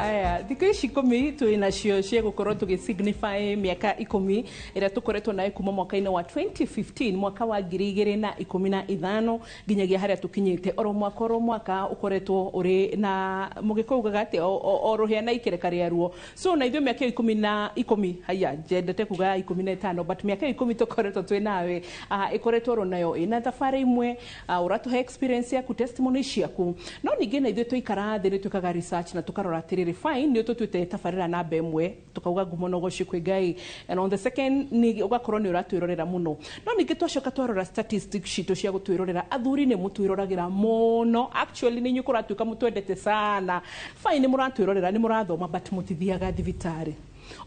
Aya, thikũ ici 10 twĩ nacio cia gũkorwo tũgĩ signify mĩaka 10 ĩrĩa tũkoretwo nayo kuma mwaka-inĩ wa 2015, mwaka wa 2015, nginyagia harĩa tũkinyĩte. Oro mwaka, oro mwaka ũkoretwo ũrĩ na mũgĩkũyũ ugaga atĩ o rũhĩa na ikereka rĩaruo. So na ithuĩ mĩaka ĩyo 10 na 10, haya, njendete kuga 15, but mĩaka ĩyo 10 tũkoretwo twĩ nawe, ĩkoretwo oro nayo ĩna thabarĩ imwe, ũratũhe experience yaku, testimony ciaku. No ningĩ na ithuĩ tũikara thĩ nĩ twĩkaga research na tũkarora atĩrĩrĩ, fine, nĩ tũtuĩte tabarĩra namba ĩmwe, tukauga ngumo na ũgoci kwĩ Ngai, and on the second nĩ ũgakorwo nĩ ũratwĩrorera mũno. No ningĩ twacoka twarora statistics citũ cia gũtwĩrorera, athuri nĩ mũtwĩroragĩra mũno. Actually, nĩ inyuĩ kũratuĩka mũtwendete sana. Fine, nĩ mũratwĩrorera, nĩ mũrathoma, but mũtithiaga thibitarĩ.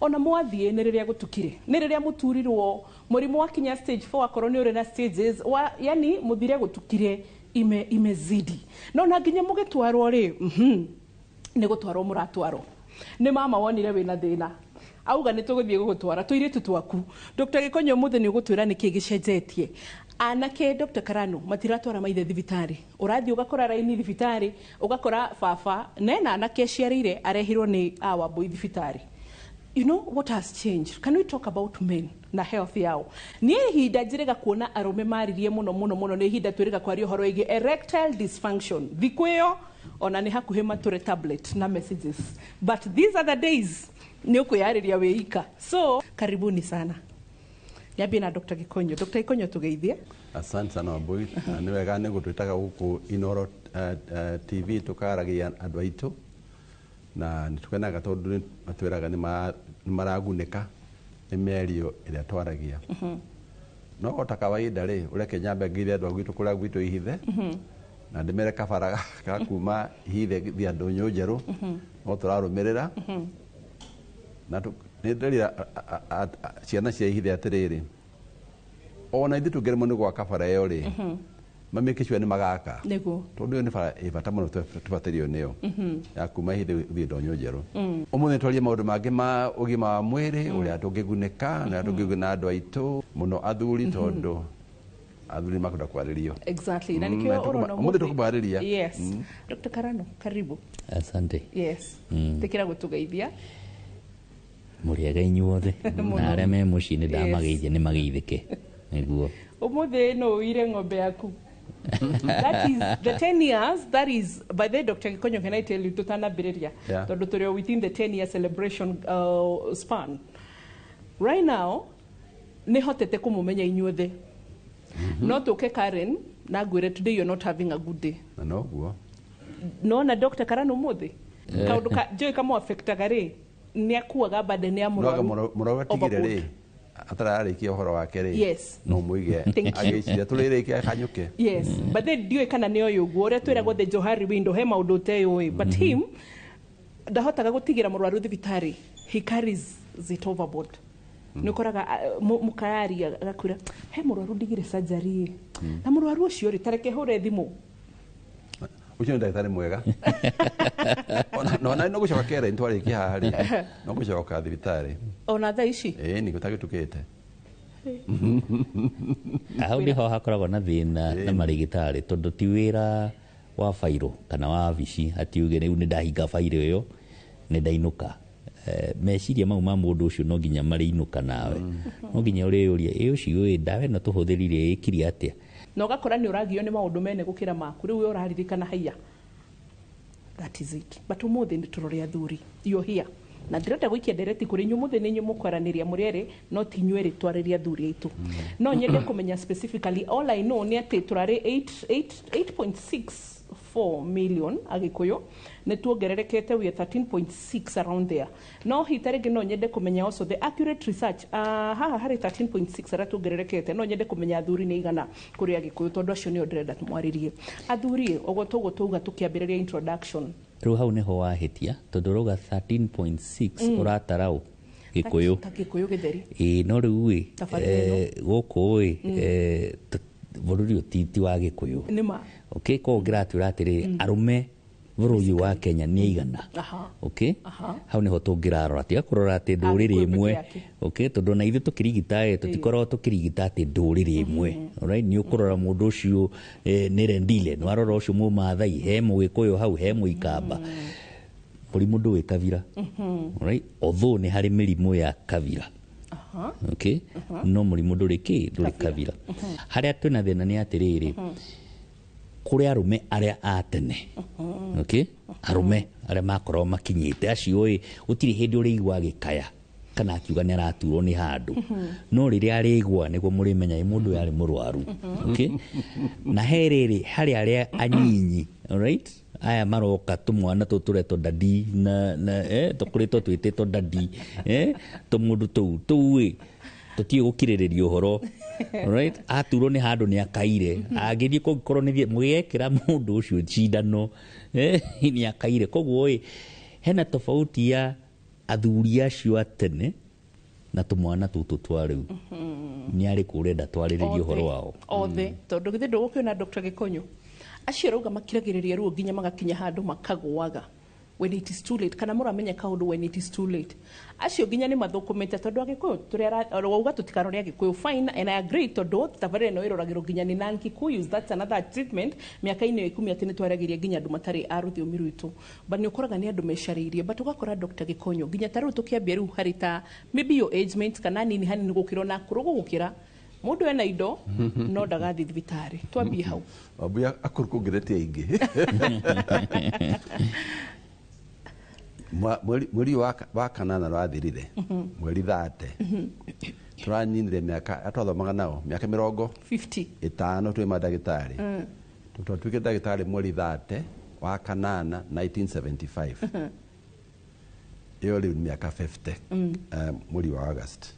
Ona mwathiĩ nĩ rĩrĩa gũtukire, nĩ rĩrĩa mũturirwo mũrimũ wakinya stage 4, akorwo nĩ ũrĩ na stages wa, yani mũthire gũtukire imezidi. No na nginya mũgĩtwarwo rĩ, nĩ gũtwarwo mũratwarwo nĩ mama wonire wĩna thĩna, auga nĩ tũgũthiĩ gũgũtwara tũirĩtu twaku. Dr. Gĩkonyo, ũmũthĩ nĩ ũgũtwĩra nĩkĩ gĩcenjetie. Anake, Dr. Karano, matiratwara maithe thibitarĩ. Ũrathiĩ ũgakora raini thibitarĩ, ũgakora baba nena anake aciarĩire arehirwo nĩ awambũi thibitarĩ. You know what has changed? Can we talk about men na health yao? Niĩ ihinda njĩrĩga kuona arũme maririe mũno mũno mũno nĩ ihinda twĩrĩga kwaria ũhoro wĩgiĩ erectile dysfunction. Thikũ ĩyo ona nĩ hakuhĩ matũre tablet na messages, but these other days nĩ ũkwĩyarĩria wĩika. So karibuni sana. Nyambie na Dr. Gikonyo. Dr. Gikonyo, tũgeithie. Asante sana, Wambui. Na nĩ wega nĩ gũtwĩtaga gũkũ Inoro TV tũkaragia andũ aitũ, na nĩ tũkenaga tondũ nĩ matwĩraga nĩ maragunĩka nĩ mĩario ĩrĩa twaragia. No o ta kawaida rĩ, ũreke nyambe ngeithie andũ a gwitũ kũrĩa gwitũ Ihithe, na ndĩmere kabara ga kuma Ihithe gĩthiĩ Ndũnyũ Njerũ no tũrarũmĩrĩra. Na nĩ ndĩrira ciana cia Ihithe atĩrĩrĩ, ona ithuĩ tũngĩremwo nĩ gwaka bara ĩyo rĩ, mamĩke sure nĩ magaka, tondũ ĩyo nĩ bara ĩ bata mũno tũbatario nĩyo ya kuma Ihithe gũthiĩ Ndonyo Njerũ. Ũmũthĩ twarie maũndũ mangĩ ma ũgima wa mwĩrĩ, ũrĩa tũngĩgunĩka na ũrĩa tũngĩguna andũ aitũ mũno athuri, tondũ athuri makwenda kwarĩrio. Exactly, na nikio na ũrona ũmũthĩ tũkũmarĩria. Yes. Dr. Karano, karibu. Asante. Yes, tikira gũtũgeithia. Mũrĩega inyuothe. Mũno. Na arĩa me mũciĩ nĩ ndamageithia, nĩ mageithĩke nĩguo. Ũmũthĩ no ũire ng'ombe yaku. That is the 10 years. That is, by the way, Dr. Gikonyo, can I tell you, tutanambĩrĩria, tondũ tũrĩ o within the 10 year celebration span right now, nĩ hotete kũmũmenya inyuothe. No tũke Karen na ngwĩre, "Today you're not having a good day." Na noguo. Nona Dr. Karano, ũmũthĩ kaũndũ ka njũĩ kamũ-affectaga rĩ, nĩ akuaga burden ya noga mũrwaru mũrwaru atigire overboard. Rĩ, atararĩkia ũhoro wake rĩ, no mũige Thank you. agĩciria tũrĩrĩkia kanyũke. Yes, but then ndiũĩ kana nĩ oĩ ũguo ũrĩa twĩragwo the Johari window, he maũndũ ũteyũĩ, but him ndahotaga gũtigĩra mũrwaru thibitarĩ. He carries it overboard. Nĩ ũkoraga mũkayaria, agakwĩra he mũrwaru ndigire surgery, na mũrwaru ũcio rĩ, tareke hũre thimũ. Ũcio nĩ ndagĩtarĩ mwega. Ona no gũcoka kere twarĩkia haha rĩ, no gũcoka thibitarĩ. Ona thaa ici? Ĩĩ, nĩ gũtagĩtukĩte. Hau nĩho hakoragwo na thĩna na marĩgĩtarĩ, tondũ ti wĩra wa bairũ kana wa wabici ati uge rĩu nĩ ndahinga bairũ ĩyo, nĩ ndainũka. Meciria mau ma mũndũ ũcio no nginya marĩinũka nawe, no nginya ũrĩyũria, ĩ ũcio ĩ ndawa ĩno tũhũthĩrire ĩkire atĩa? Na ũgakora nĩ ũragio nĩ maũndũ mene gũkĩra maku. Rĩu we ũraririkana haiya, that is it. But ũmũthĩ nĩ tũrore athuri. You're here na ndĩrenda gũikia ndereti kũrĩ inyuĩ. Ũmũthĩ nĩ inyuĩ mũkwaranĩria mũrĩ erĩ, no ti inyuĩ erĩ, twarĩria athuri aitũ. No nyende kũmenya specifically. All I know nĩ atĩ tũrarĩ 8.64 million Agĩkũyũ, nĩ tuongererekete, we are 13.6, around there. No hita rĩngĩ no nyende kũmenya also the accurate research. Haha harĩ 13.6 arĩa tuongererekete, no nyende kũmenya athuri nĩ igana kũrĩ Agĩkũyũ, tondũ acio nĩo ndĩrenda tũmwarĩrie. Athuri, ũguo tũguo tauga tũkĩambĩrĩria introduction. Rĩu hau nĩho wahĩtia, tondũ ũrauga 13.6, ũratara ũ Gĩkũyũ? Ta Gĩkũyũ gĩtheri. Ĩĩ, no rĩu ĩ Tabarĩra ĩno. Gũkũ ĩ bũrũri ũyũ ti wa Gĩkũyũ. Nĩ ma. Okay, koguo ngĩratwĩra atĩrĩrĩ, arũme bũrũri ũyũ wa Kenya nĩ aigana? Okay. Hau nĩho tũngĩrarora, tiga kũrora atĩ ndũrĩrĩ Agĩkũyũ ĩmwe. peke yake. Okay, tondũ na ithuĩ tũkĩrigita ĩ, tũtikoragwo tũkĩrigita atĩ ndũrĩrĩ ĩmwe. Alright, nĩ ũkũrora mũndũ ũcio nĩ Rendile, nĩ warora ũcio Mũmathai, he Mũgĩkũyũ hau, he Mũikamba. Mũrimũ ndũĩ kabira. Alright? Although nĩ harĩ mĩrimũ ya kabira, okay? No mũrimũ ndũrĩ kĩ, ndũrĩ kabira. Harĩa twĩna thĩna nĩ atĩrĩrĩ, kũrĩ arũme arĩa a tene, okay? Arũme arĩa makoragwo makinyĩte acio ĩ, gũtirĩ hĩndĩ ũrĩigua agĩkaya kana akiuga nĩ araturwo nĩ handũ, no rĩrĩa arĩgwa nĩguo mũrĩmenya ĩ mũndũ ũyũ arĩ mũrwaru, okay? Na he rĩrĩ harĩ arĩa anyinyi, alright? Aya maroka tũmwana tũtũ tũretwo daddy na tũkũrĩtwo twĩtĩtwo daddy, tũmũndũ tũu tũu ĩ tũtiĩ gũkirĩrĩria ũhoro, right? Aturwo nĩ handũ nĩ akaire, angĩthiĩ kũngĩkorwo nĩ mũgĩekĩra mũndũ ũcio cindano, nĩ akaire. Koguo ĩ hena tofauti ya athuri acio a tene na tũmwana tũtũ twa rĩu. Nĩ arĩkũ ũrenda twarĩrĩrie ũhoro wao? Othe, tondũ githĩ ndũgũkĩona Dr. Gĩkonyo acio rauga makiragĩrĩria ruo nginya magakinya handũ makagũaga when it is too late, kana mũramenya kaũndũ when it is too late. Acio nginya nĩ mathũkũmĩte, tondũ Agĩkũyũ tũrĩa wauga tũtikarore Agĩkũyũ, fine, and I agree, tondũ tabarĩra ĩno ĩroragĩrwo nginya nĩ non Kikuyus. That's another achievement mĩaka-inĩ ĩyo 10, atĩ nĩ twaragĩria nginya andũ matarĩ a rũthiomi rwitũ. But nĩ ũkoraga nĩ andũ mecarĩirie, but ũgakora Dr. Gĩkonyo nginya ta rĩu tũkĩambia rĩu harĩ ta maybe your age mates kana nini hanini gũkĩra ona akũrũ gũgũkĩra, mũndũ ena indo no ndagathiĩ thibitarĩ. Twambie hau. Wambuya, akũrũ kũngĩrĩte aingĩ. Mweri ũyũ wa kanana ũrathirire, mweri 30, tũraninire mĩaka atwathomaga nao, mĩaka mĩrongo 50 ĩtano twĩ mandagĩtarĩ. Twatuĩkire ndagĩtarĩ mweri 30 wa kanana 1975. Ĩyo rĩu nĩ mĩaka 50. Mweri wa August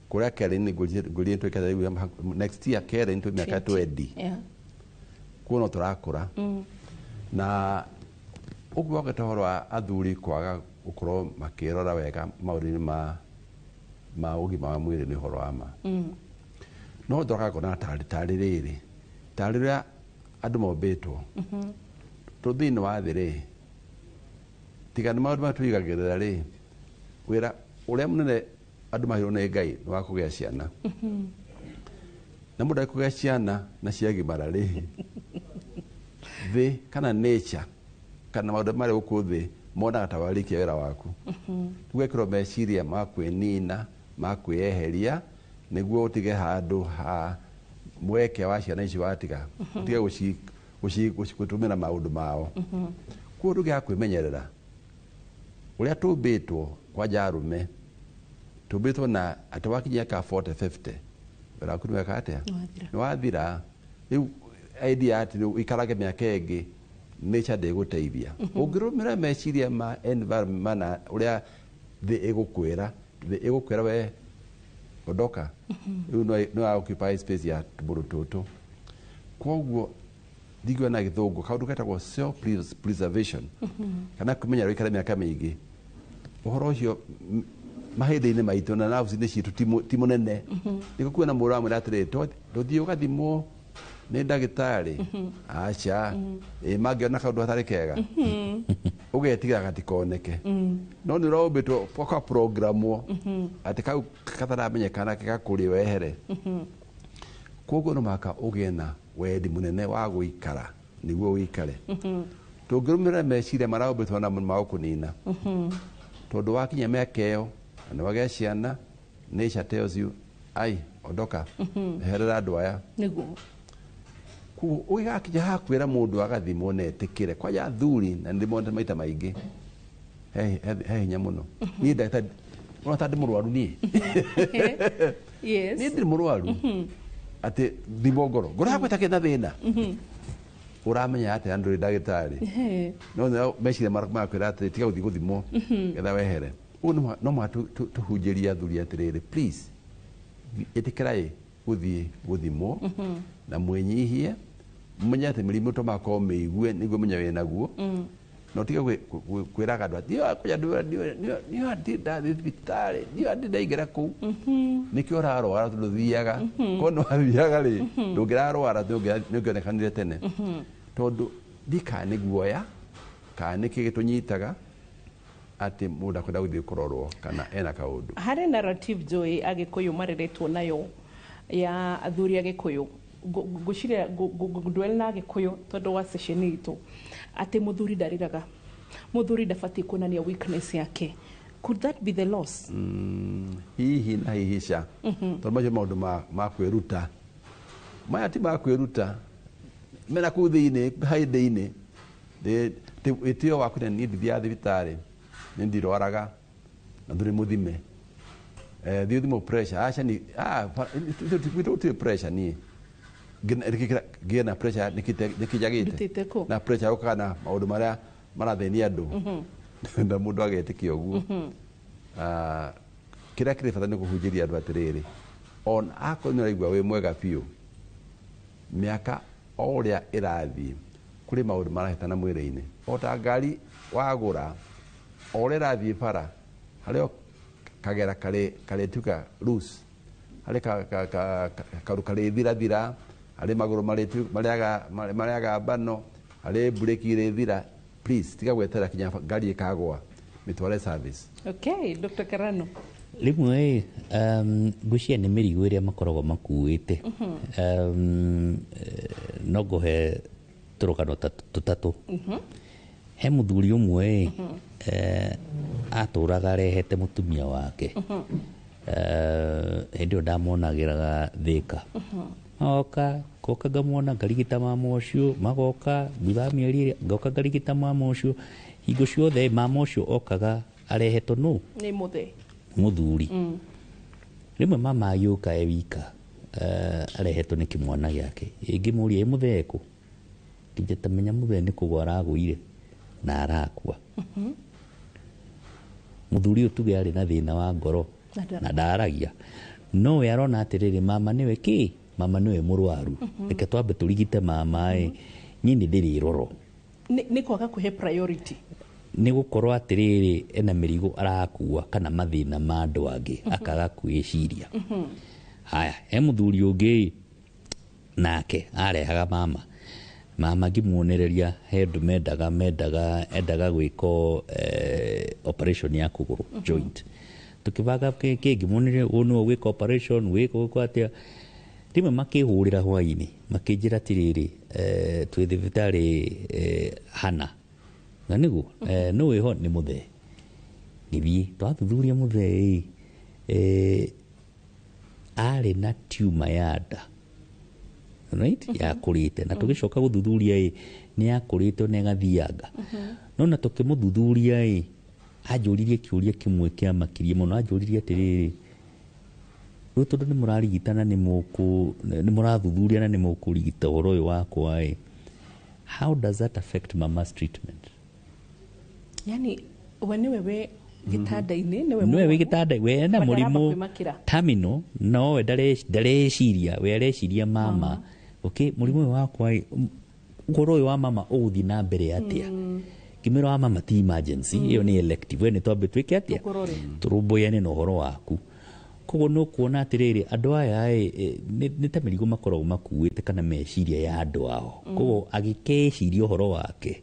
kũrĩa Karen ngũrie twĩkĩte rĩu next year Karen twĩ mĩaka 20. Kuo no tũrakũra na ũguo wagweta ũhoro wa athuri kwaga gũkorwo makĩrora wega maũndũ-inĩ ma ũgima wa mwĩrĩ nĩ ũhoro wa ma, no ndoraga ngona tarĩ rĩrĩ tarĩ rĩrĩa andũ mombĩtwo tũ thĩinĩ wa thĩ rĩ, tiga nĩ maũndũ marĩa tũigagĩrĩra rĩ, wĩra ũrĩa mũnene andũ maheirwo nĩ Ngai nĩ wa kũgĩa ciana. Na mũndũ akũgĩa ciana na ciagimara rĩ, thĩ kana nature kana maũndũ marĩa gũkũ thĩ monaga ta warĩkia wĩra waku. Ũgekĩrwo meciria ma kwĩnina, ma kwĩyeheria, nĩguo ũtige handũ ha mweke wa ciana icio watiga, ũtige gũtũmĩra maũndũ mao. Koguo ndũngĩaga kwĩmenyerera ũrĩa tũmbĩtwo. Kwanja arũme tũmbĩtwo na atĩ wakinyia ka 40, 50, wĩra waku nĩ weka atĩa? Nĩwathira. Nĩ wathira. Rĩu idea atĩ rĩu ũikarage mĩaka ĩngĩ, nature ndĩgũteithia ũngĩrũmĩrĩra meciria ma environment, mana ũrĩa thĩ ĩgũkwĩra. Thĩ ĩgũkwĩra we ondoka rĩu, no occupy space ya tũbũrũ tũtũ. Koguo ndingĩona na gĩthũngũ kaũndũ getagwo self preservation kana kwĩmenyera ũikare mĩaka mĩingĩ. Ũhoro ũcio mahĩndĩ-inĩ maitũ na nerves-inĩ citũ ti mũnene. Nĩguo kuona mũndũ amwĩra atĩrĩrĩ, "Ndũthiĩ ũgathimwo nĩ ndagĩtarĩ?" Aca, ĩ mangĩona kaũndũ gatarĩ kega, ũgetigĩra gatikoneke. No nĩ ũrombĩtwo ũkaprogramwo atĩ kau kataramenyekana gakũrĩ wehere. Koguo no mũhaka ũgĩe na wendi mũnene wa gũikara nĩguo ũikare. Tũngĩrũmĩrĩra meciria marĩa namo ma gũkũnina, tondũ wakinya mĩaka ĩyo na nĩ wagĩa ciana, nature tells you, ai, ondoka, eherera andũ aya. Koguo ũgĩgakinya haha kwĩra mũndũ agathimwo na etĩkĩre, kwanja athuri, na nĩ ndĩmonete maita maingĩ, he hinya mũno. Niĩ ndagĩtarĩ ona ta ndĩ mũrwaru niĩ, niĩ ndirĩ mũrwaru atĩ thimwo ngoro, ngoro yakwa ĩtakĩrĩ na thĩna. Ũramenya atĩa ndũrĩ ndagĩtarĩ? No nĩ meciria marakwĩra atĩrĩ, tiga gũthiĩ gũthimwo getha wehere. Ũguo no mũhaka tũhunjĩrie athuri atĩrĩrĩ, please ĩtĩkĩrai gũthiĩ gũthimwo na mwĩnyihie, mũmenye atĩ mĩrimũ to mũhaka ũmĩigue nĩguo ũmenye wĩ naguo. Na ũtige kwĩraga andũ atĩ niĩ ndirĩ ndathiĩ thibitarĩ, niĩ ndirĩ ndaingĩra kũu. Nĩkĩo ũrarwara, tondũ ndũthiaga. Korwo nĩ wathiaga rĩ, ndũngĩrarwara, nĩ ũngĩonekanire tene. Tondũ ndiĩ kana nĩ guoya kana nĩkĩ gĩtũnyitaga atĩ mũndũ akwenda gũthiĩ kũrorwo kana ena kaũndũ. Harĩ narrative njũĩ Agĩkũyũ mareretwo nayo ya athuri Agĩkũyũ. Ngwĩciria ngũdwell na Agĩkũyũ tondũ wa session itũ, atĩ mũthuri ndarĩraga. Muthuri ndabatiĩ kuonania weakness yake. Could that be the loss? Hihi na hihi ca, tondũ macio maũndũ ma kwĩruta, maya ti ma kwĩruta, mena kũu thĩinĩ haithĩinĩ wĩtĩo waku. Niĩ ndithiaga thibitarĩ, nĩ ndirwaraga na ndũrĩ mũthime. Thiĩ ũthimwo pressure, aca ni gwitũ gũtirĩ pressure. Niĩ ngĩe na pressure nĩkĩnjagĩte? Ndutĩte kũ? Na pressure yũkaga na maũndũ marĩa marathĩnia andũ na mũndũ agetĩkia ũguo. Kĩrĩa kĩrĩ bata nĩ kũhunjĩria andũ atĩrĩrĩ, ona akorwo nĩ ũraigua wĩ mwega biũ, mĩaka o ũrĩa ĩrathiĩ kũrĩ maũndũ marahĩtana mwĩrĩ-inĩ, o ta ngari wagũra, o ũrĩa ĩrathiĩ bara harĩ o kagera karĩtuĩka loose, harĩ kaũndũ karĩthirathira, harĩ magũrũ marĩaga mbano, harĩ mburĩki irĩthira. Please, tiga gweterera kinya ngari ĩkagũa, mĩtware service. Okay, Dr. Karano. Rĩmwe ngwĩciria nĩ mĩrigo ĩrĩa makoragwo makuĩte. No ngũhe tũrũgano tũtatũ. He mũthuri ũmwe atũraga arehete mũtumia wake. Hĩndĩ ĩyo ndamonagĩraga Thĩka, oka ngoka ngamuona ngarigita mama ũcio, magoka thutha wa mĩeri ĩrĩ ngoka ngarigita mama ũcio. Hingo ciothe mama ũcio okaga arehetwo nũ? Nĩ mũthee. Mũthuri. Rĩmwe mama agĩũka e wika, arehetwo nĩ kĩmwana gĩake. Ĩngĩmũria, "Ĩ mũthee kũ?" Nginya tamenya mũthee nĩ kũgwa aragũire na arakua. Mũthuri ũyũ tuge arĩ na thĩna wa ngoro na ndaragia, no we arona atĩrĩrĩ, mama nĩwe kĩ, mama nĩwe mũrwaru, reke twambe tũrigite mama ĩ, niĩ nĩ ndĩrĩrorwo. Nĩ kwaga kũhe priority. Nĩ gũkorwo atĩrĩrĩ, ena mĩrigo arakua kana mathĩna ma andũ angĩ, akaga kwĩciria. Haya, he mũthuri ũngĩ nake arehaga mama. Mama ngĩmuonereria he ũndũ mendaga endaga gwĩkwo operation ya kũgũrũ, joint. Tũkĩbanga kĩngĩmuonereria ũũ nĩwe gwĩka operation, gwĩka atĩa. Rĩmwe makĩhũrĩra hwainĩ makĩnjĩra atĩrĩrĩ, twĩ thibitarĩ hana na nĩguo nũ wĩho? Nĩ mũthee. Ngĩthiĩ twathuthuria mũthee ĩ, arĩ na tumor ya nda, right, yakũrĩte, na tũgĩcoka gũthuthuria ĩ, nĩ yakũrĩte na ĩgathianga. No na tũkĩmũthuthuria ĩ, anjũririe kĩũria kĩmwe kĩamakirie mũno. Anjũririe atĩrĩrĩ, rĩu tondũ nĩ mũrarigitana, nĩ mũrathuthuria na nĩ mũkũrigita ũhoro ũyũ wakwa ĩ, how does that affect mama's treatment? Yani we nĩwe wĩ gĩtanda-inĩ, nĩwe nĩwe wĩ mũrwaru, gĩtanda, we ena but ndaramba mũrimũ kwĩmakĩra. Terminal, no we ndareciria, we areciria mama. Okay, mũrimũ ũyũ wakwa ĩ, ũhoro ũyũ wa mama ũgũthiĩ na mbere atĩa? Ngĩmwĩra wa mama ti emergency, ĩyo nĩ elective, we nĩ twambe twĩke atĩa? Tũkũrore. Tũrũmbũyane na ũhoro waku. Koguo nĩ ũkuona atĩrĩrĩ, andũ aya ĩ, nĩ ta mĩrigo makoragwo makuĩte kana meciria ya andũ ao. Koguo agĩkeciria ũhoro wake,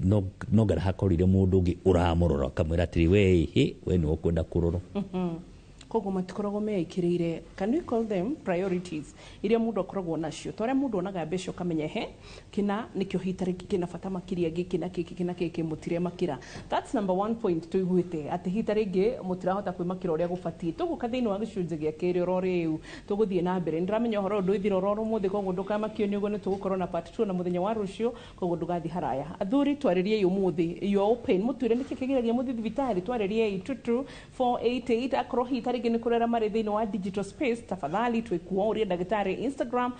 no ngara hakorire mũndũ ũngĩ ũramũrora akamwĩra atĩrĩ, we ĩ, we nĩwe ũkwenda kũrorwo. Koguo matikoragwo meĩkĩrĩire, can we call them priorities iria mũndũ akoragwo nacio, ta ũrĩa mũndũ onaga mbeca ũkamenya he kĩna nĩkĩo hita rĩngĩ kĩna bata makĩria gĩkĩ na gĩkĩ kĩna gĩkĩ mũtiremakĩra. That's number one point tũiguĩte, atĩ hita rĩngĩ mũtirahota kwĩmakĩra ũrĩa gũbatiĩ. Tũgũka thĩinĩ wa gĩcunjĩ gĩa kerĩ oro rĩu tũgũthiĩ na mbere. Nĩndĩramenya ũhoro ũyũ ndũithira oro ũmũthĩ, koguo ndũkamakio nĩ ũguo, nĩ tũgũkorwo na part 2 na mũthenya wa rũciũ, koguo ndũgathiĩ haraya. Athuri, twarĩriei ũmũthĩ, you are open, mũtwĩre nĩkĩ kĩgiragia mũthiĩ thibitarĩ. Twarĩriei 22488. Akorwo hihi tarĩngĩ nĩ kũrera marĩ thĩinĩ wa digital space, tafadhali twĩkuo ũrie ndagĩtarĩ Instagram,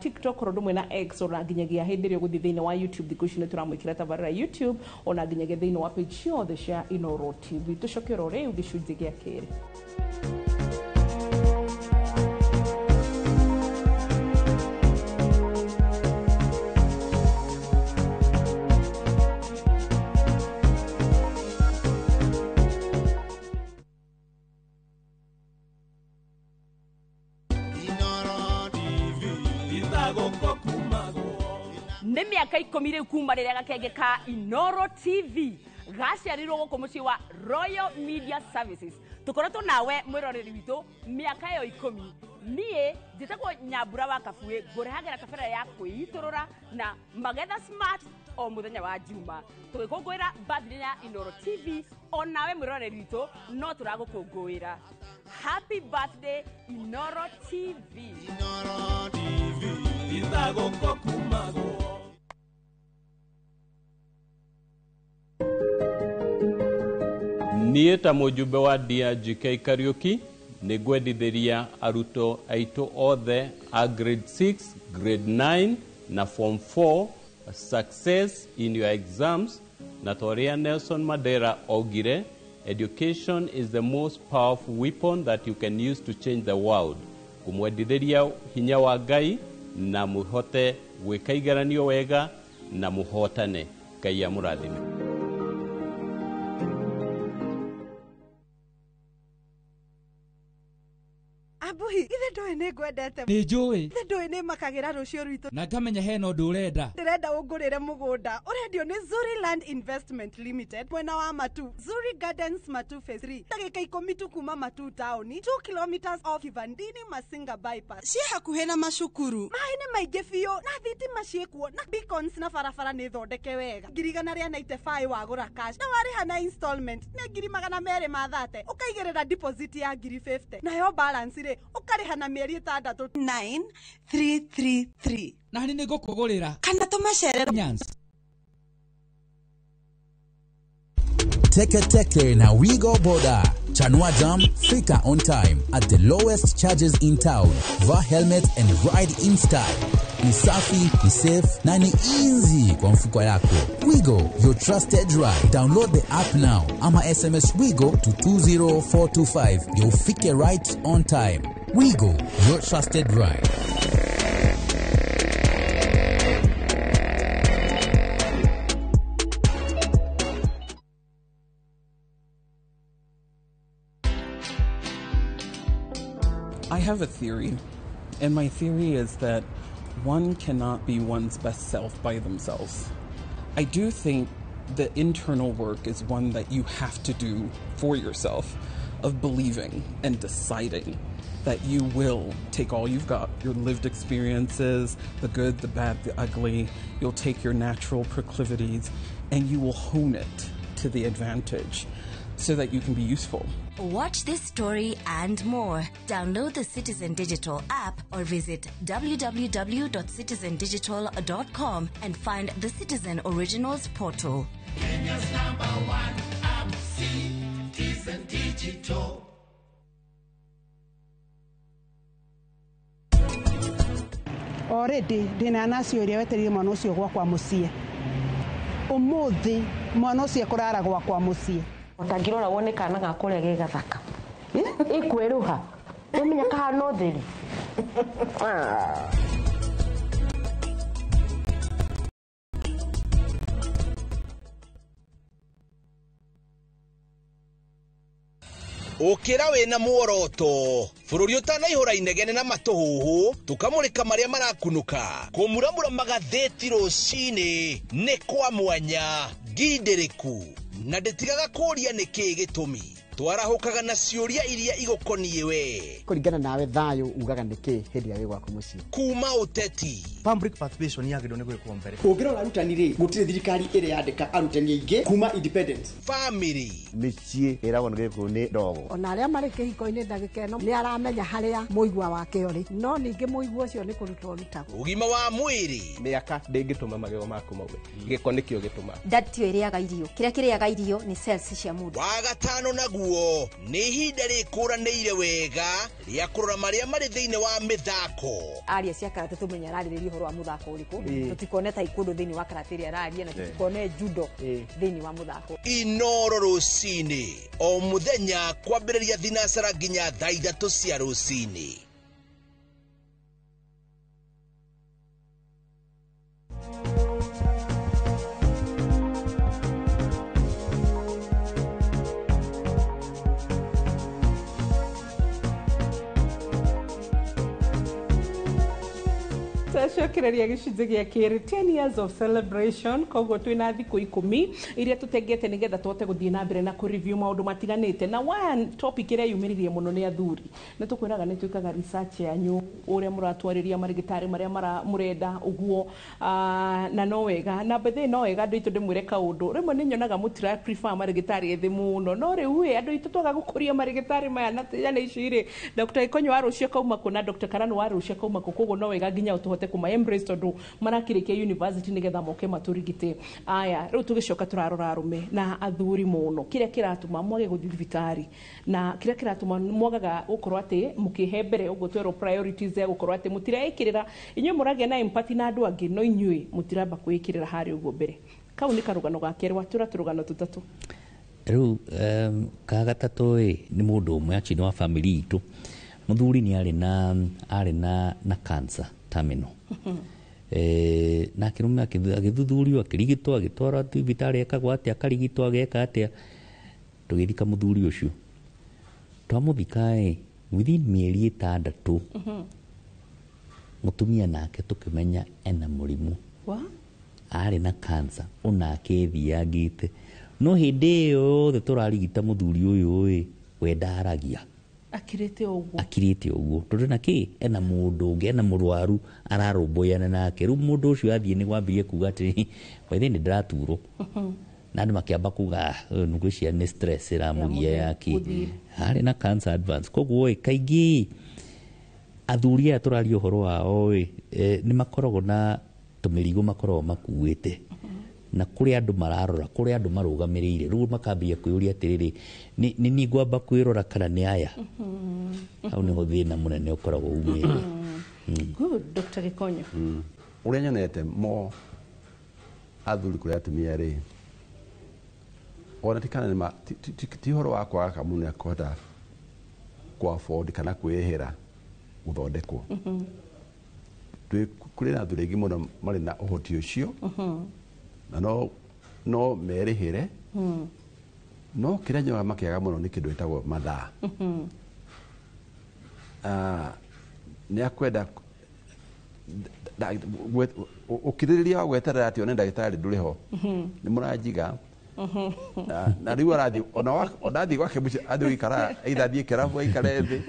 TikTok, oro ũndũ na X, ona nginyagia hĩndĩ ĩrĩa ũgũthiĩ thĩinĩ wa YouTube. Thikũ ici nĩ tũramwĩkĩra tabarĩra YouTube, ona nginyagia thĩinĩ wa page ciothe cia Inoro TV. Tũcoke oro rĩu gĩcunjĩ gĩa kerĩ. Nĩ mĩaka 10 rĩu kuma rĩrĩa gakenge ka Inoro TV gaciarirwo gũkũ mũciĩ wa Royal Media Services. Tũkoretwo nawe mwĩroreri witũ mĩaka ĩyo 10. Niĩ njĩtagwo Nyambura wa Kabuĩ, ngũrehagĩra tabarĩra ya kwĩitũrũra na Magetha Smart o mũthenya wa Juma. Tũgĩkũngũĩra birthday ya Inooro TV, onawe mwĩroreri witũ no tũragũkũngũĩra. Happy birthday Inooro TV. Inooro TV ithagũkũkumagwo. Niĩ ta mũjumbe wa DRGK Kariuki nĩ ngwendithĩria arutwo aitũ othe a grade 6, grade 9 na form 4 success in your exams, na ta ũrĩa Nelson Mandela augire, education is the most powerful weapon that you can use to change the world. Ngũmwendithĩria hinya wa Ngai na mũhote gwĩka igeranio wega na mũhotane. Ngai amũrathime. Abuhi, ithe ndũĩ nĩ ngwendete. Nĩ njũĩ. Ithe ndũĩ nĩ makagĩra rũciũ rwitũ. Na ngamenya hena ũndũ ũrenda. Ndĩrenda ũngũrĩre mũgũnda. Ũrendio nĩ Zuri Land Investment Limited mwena wa Matu, Zuri Gardens Matu Phase 3. Ndagĩka 10 tu kuma Matu taũni, 2 kilometers off Kivandini Masinga bypass. Ciĩ hakuhĩ na macukuru. Maĩ nĩ maingĩ biũ na thitima ciĩkuo na beacons na barabara nĩ thondeke wega. 195,000 wagũra cash na warĩha na installment nĩ 230,000. Ũkaigĩrĩra deposit ya 50,000. Nayo balance rĩ ũkarĩha na mĩeri 6. 9333. Na nĩ ngũkũgũrĩra. Kana tũmacerere. Nyans. Teke Teke na Wigo Boda. Chanua Jam, fika on time at the lowest charges in town. Vaa helmet and ride in style. Ni safi, ni safe na ni easy kwa mfuko yako. Wigo, your trusted ride. Download the app now ama SMS Wigo to 20425. You'll fike right on time. Wigo, your trusted ride. I have a theory, and my theory is that one cannot be one's best self by themselves. I do think the internal work is one that you have to do for yourself, of believing and deciding that you will take all you've got, your lived experiences, the good, the bad, the ugly, you'll take your natural proclivities and you will hone it to the advantage so that you can be useful. Watch this story and more. Download the Citizen Digital app or visit www.citizendigital.com and find the Citizen Originals portal. Kenya's number one app, Citizen Digital. Already, ndina nasi ũrĩa wetereire mwana ũcio gwakwa mũciĩ. Ũmũthĩ mwana ũcio ekũrara gwakwa mũciĩ. Ũtangĩrora wone kana gakwa ũrĩa ge gathaka. Ĩkwĩrũha. Ũmenya kahana ũtheri. Ũkĩra wĩna muoroto bũrũri ũtanaihũra inegene na matũhũhũ tũkamũrĩka marĩa marakunũka kũmuramura magathĩti rũcinĩ nĩ kwa mwanya ngindĩrĩku na ndĩtigaga kũũria nĩkĩĩ gĩtũmi twarahũkaga na ciũria iria igũkoniĩ we kũringana nawe thayũ ugaga nĩkĩ hĩndĩ ĩrĩa wĩ gwaku mũciĩ kuma ũteti public participation yagĩrĩirwo nĩ gwĩkwo mbere ũngĩrora arutani rĩ gũtirĩ thirikari ĩrĩ yandĩka arutani aingĩ kuma independence family mĩciĩ ĩragwo nĩ gĩkũyũ nĩ ndogo ona arĩa marĩ kĩhiko-inĩ ndagĩka ĩno nĩ aramenya harĩa mũigua wake ũrĩ no ningĩ mũigua ũcio nĩ kũrutwo ũrutagwo ũgima wa mwĩrĩ mĩaka ndĩngĩtũma magego maku maume gĩko nĩkĩo gĩtũmaga ndatio ĩrĩaga irio kĩrĩa kĩrĩaga irio nĩ cells cia mũndũ wa gatano naguo nĩ ihinda rĩkũranĩire wega rĩa kũrora marĩa marĩ thĩinĩ wa mĩthako aria cia karate tũmenye ararĩrĩria ũhoro wa mũthako ũrĩkũ tũtikone taekwondo thĩinĩ wa karate ĩrĩa araria na tũtikone judo thĩinĩ wa mũthako Inoro rũcinĩ o mũthenya kwambĩrĩria thinacara nginya thaa 3 cia rũcinĩ. Twacokereria gĩcunjĩ gĩa kerĩ, 10 years of celebration. Koguo twĩna thikũ 10 iria tũtengete nĩgetha tũhote gũthiĩ na mbere na kũ-review maũndũ matiganĩte. Na one topic ĩrĩa yumĩririe mũno nĩ athuri. Nĩ tũkwĩraga nĩ twĩkaga research yanyu, ũrĩa mũratwarĩria marĩgĩtarĩ marĩa mũrenda ũguo. Na no wega na bethe no wega andũ aitũ ndĩmwĩre kaũndũ rĩmwe nĩ nyonaga mũtira prefer marĩgĩtarĩ ethĩ mũno, no rĩu ĩ andũ aitũ twaga gũkũria marĩgĩtarĩ maya na ciana ici rĩ, Dr. Ikonyo wa rũciũ kauma kũ na Dr. Karano wa rũciũ kauma kũ? Koguo no wega nginya tũhote kũma embrace tondũ marakĩrĩkia university nĩgetha moke matũrigite. Aya, rĩu tũgĩcoka tũrarora arũme na athuri mũno, kĩrĩa kĩratũma mwage gũthiĩ thibitarĩ na kĩrĩa kĩratũma mwagaga gũkorwo atĩ mũkĩhe mbere ũguo twerwo priorities ya gũkorwo atĩ mũtireĩkĩrĩra. Inyuĩ mũragĩa na empathy na andũ angĩ, no inyuĩ mũtiramba kwĩĩkĩrĩra harĩa ũguo mbere. Kau nĩ karũgano ga kerĩ, watũra tũrũgano tũtatũ. Rĩu ka gatatũ ĩ nĩ mũndũ ũmwe actually wa family itũ, mũthuri nĩ arĩ na cancer terminal. Na akĩrũme agĩthuthurio, akĩrigitwo, agĩtwarwo thibitarĩ, ekagwo atĩa, akarigitwo, ageka atĩa. Tũgĩthika mũthuri ũcio. Twamũthika ĩ, within mĩeri 6 mũtumia nake tũkĩmenya ena mũrimũ. Wa? Arĩ na cancer onake ĩthiangĩte, no hĩndĩ ĩyo yothe tũrarigita mũthuri ũyũ ĩ, we ndaragia. Akirĩte ũguo. Akirĩte ũguo tondũ na kĩ ena mũndũ ũngĩ, ena mũrwaru ararũmbũyana nake. Rĩu mũndũ ũcio athiĩ nĩ gwambirie kuga atĩ waithe nĩ ndĩraturwo, na andũ makĩamba kuga, "Ah, ũyũ nĩ ngwĩciria nĩ stress ĩramũgia yake." Gũthiĩ. Arĩ na cancer advance. Koguo ĩ kaingĩ athuri aya tũraria ũhoro wao ĩ, nĩ makoragwo na tũmĩrigo makoragwo makuĩte, na kũrĩ andũ mararora, kũrĩ andũ marũgamĩrĩire. Rĩu makambia kwĩyũria atĩrĩrĩ, nĩ niĩ ngwamba kwĩrora kana nĩ aya? Hau nĩho thĩna mũnene ũkoragwo umĩte. Good, Dr. Gikonyo. Ũrĩa nyonete mo athuri kũrĩ atumia rĩ, ona ti kana nĩ ti ũhoro wa kwaga kamũndũ nĩ akũhota kũ afford kana kwĩĩhĩra gũthondekwo. Kũrĩ na athuri aingĩ mũno marĩ na ũhoti ũcio na no merĩhĩre, no kĩrĩa nyonaga makĩaga mũno nĩ kĩndũ gĩtagwo mathaa. Nĩ akwenda ũkirĩrĩria wa gweterera atĩ one ndagĩtarĩ ndũrĩ ho, nĩ mũranjiga. Na rĩu arathiĩ ona athiĩ gwake mũciĩ, athiĩ gũikara, either athiĩ kĩrabu aikare thĩ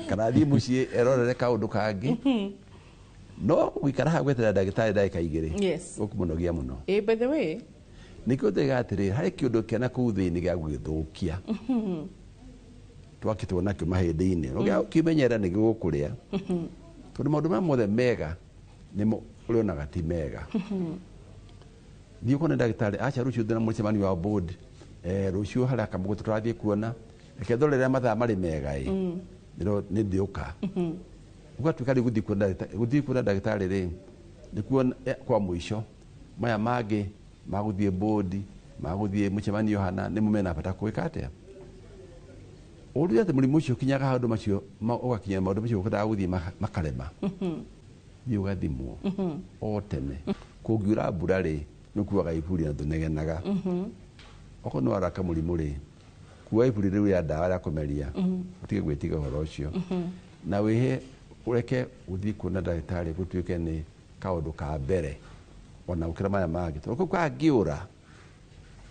kana athiĩ mũciĩ erorere kaũndũ kangĩ, no gũikara haha gweterera ndagĩtarĩ ndagĩka 2 gũkũmũnogia mũno. By the way, Nĩkĩo ndĩga atĩrĩ, harĩ kĩũndũ kĩana kũu thĩinĩ gĩa gũgĩthũkia twakĩtwo nakĩo mahĩndĩ-inĩ, ũngĩaga gũkĩmenyerera nĩ gĩgũkũrĩa, tondũ maũndũ maya mothe mega nĩmo ũrĩonaga ti mega. Thiĩ ũkone ndagĩtarĩ, aca rũciũ ndĩna mũcemanio wa board, rũciũ harĩa kamũgũtũ tũrathiĩ kuona, reke ndorere mathaa marĩ mega ĩ nĩ ndĩũka. Ũgatuĩka rĩu gũthiĩ kuona ndagĩtarĩ rĩ nĩkuo kwa mũico. Maya mangĩ ma gũthiĩ board, ma gũthiĩ mũcemanio hana, nĩmo mena bata gwĩka atĩa. Ũrĩa atĩ mũrimũ ũcio ũkinyaga handũ macio ũgakinya maũndũ macio ũkwendaga gũthiĩ makarema, thiĩ ũgathimwo o tene. Kũngiura mbura rĩ, nĩ ũkuaga iburi na ndũnegenaga. Okorwo nĩ waraka mũrimũ rĩ, kua iburi rĩu rĩa ndawa rĩa kũmeria, ũtige gwĩtiga ũhoro ũcio na wĩhe ũreke gũthiĩ kuona ndagĩtarĩ gũtuĩke nĩ kaũndũ ka mbere ona gũkĩra maya mangĩ, tondũ kau kangĩũra,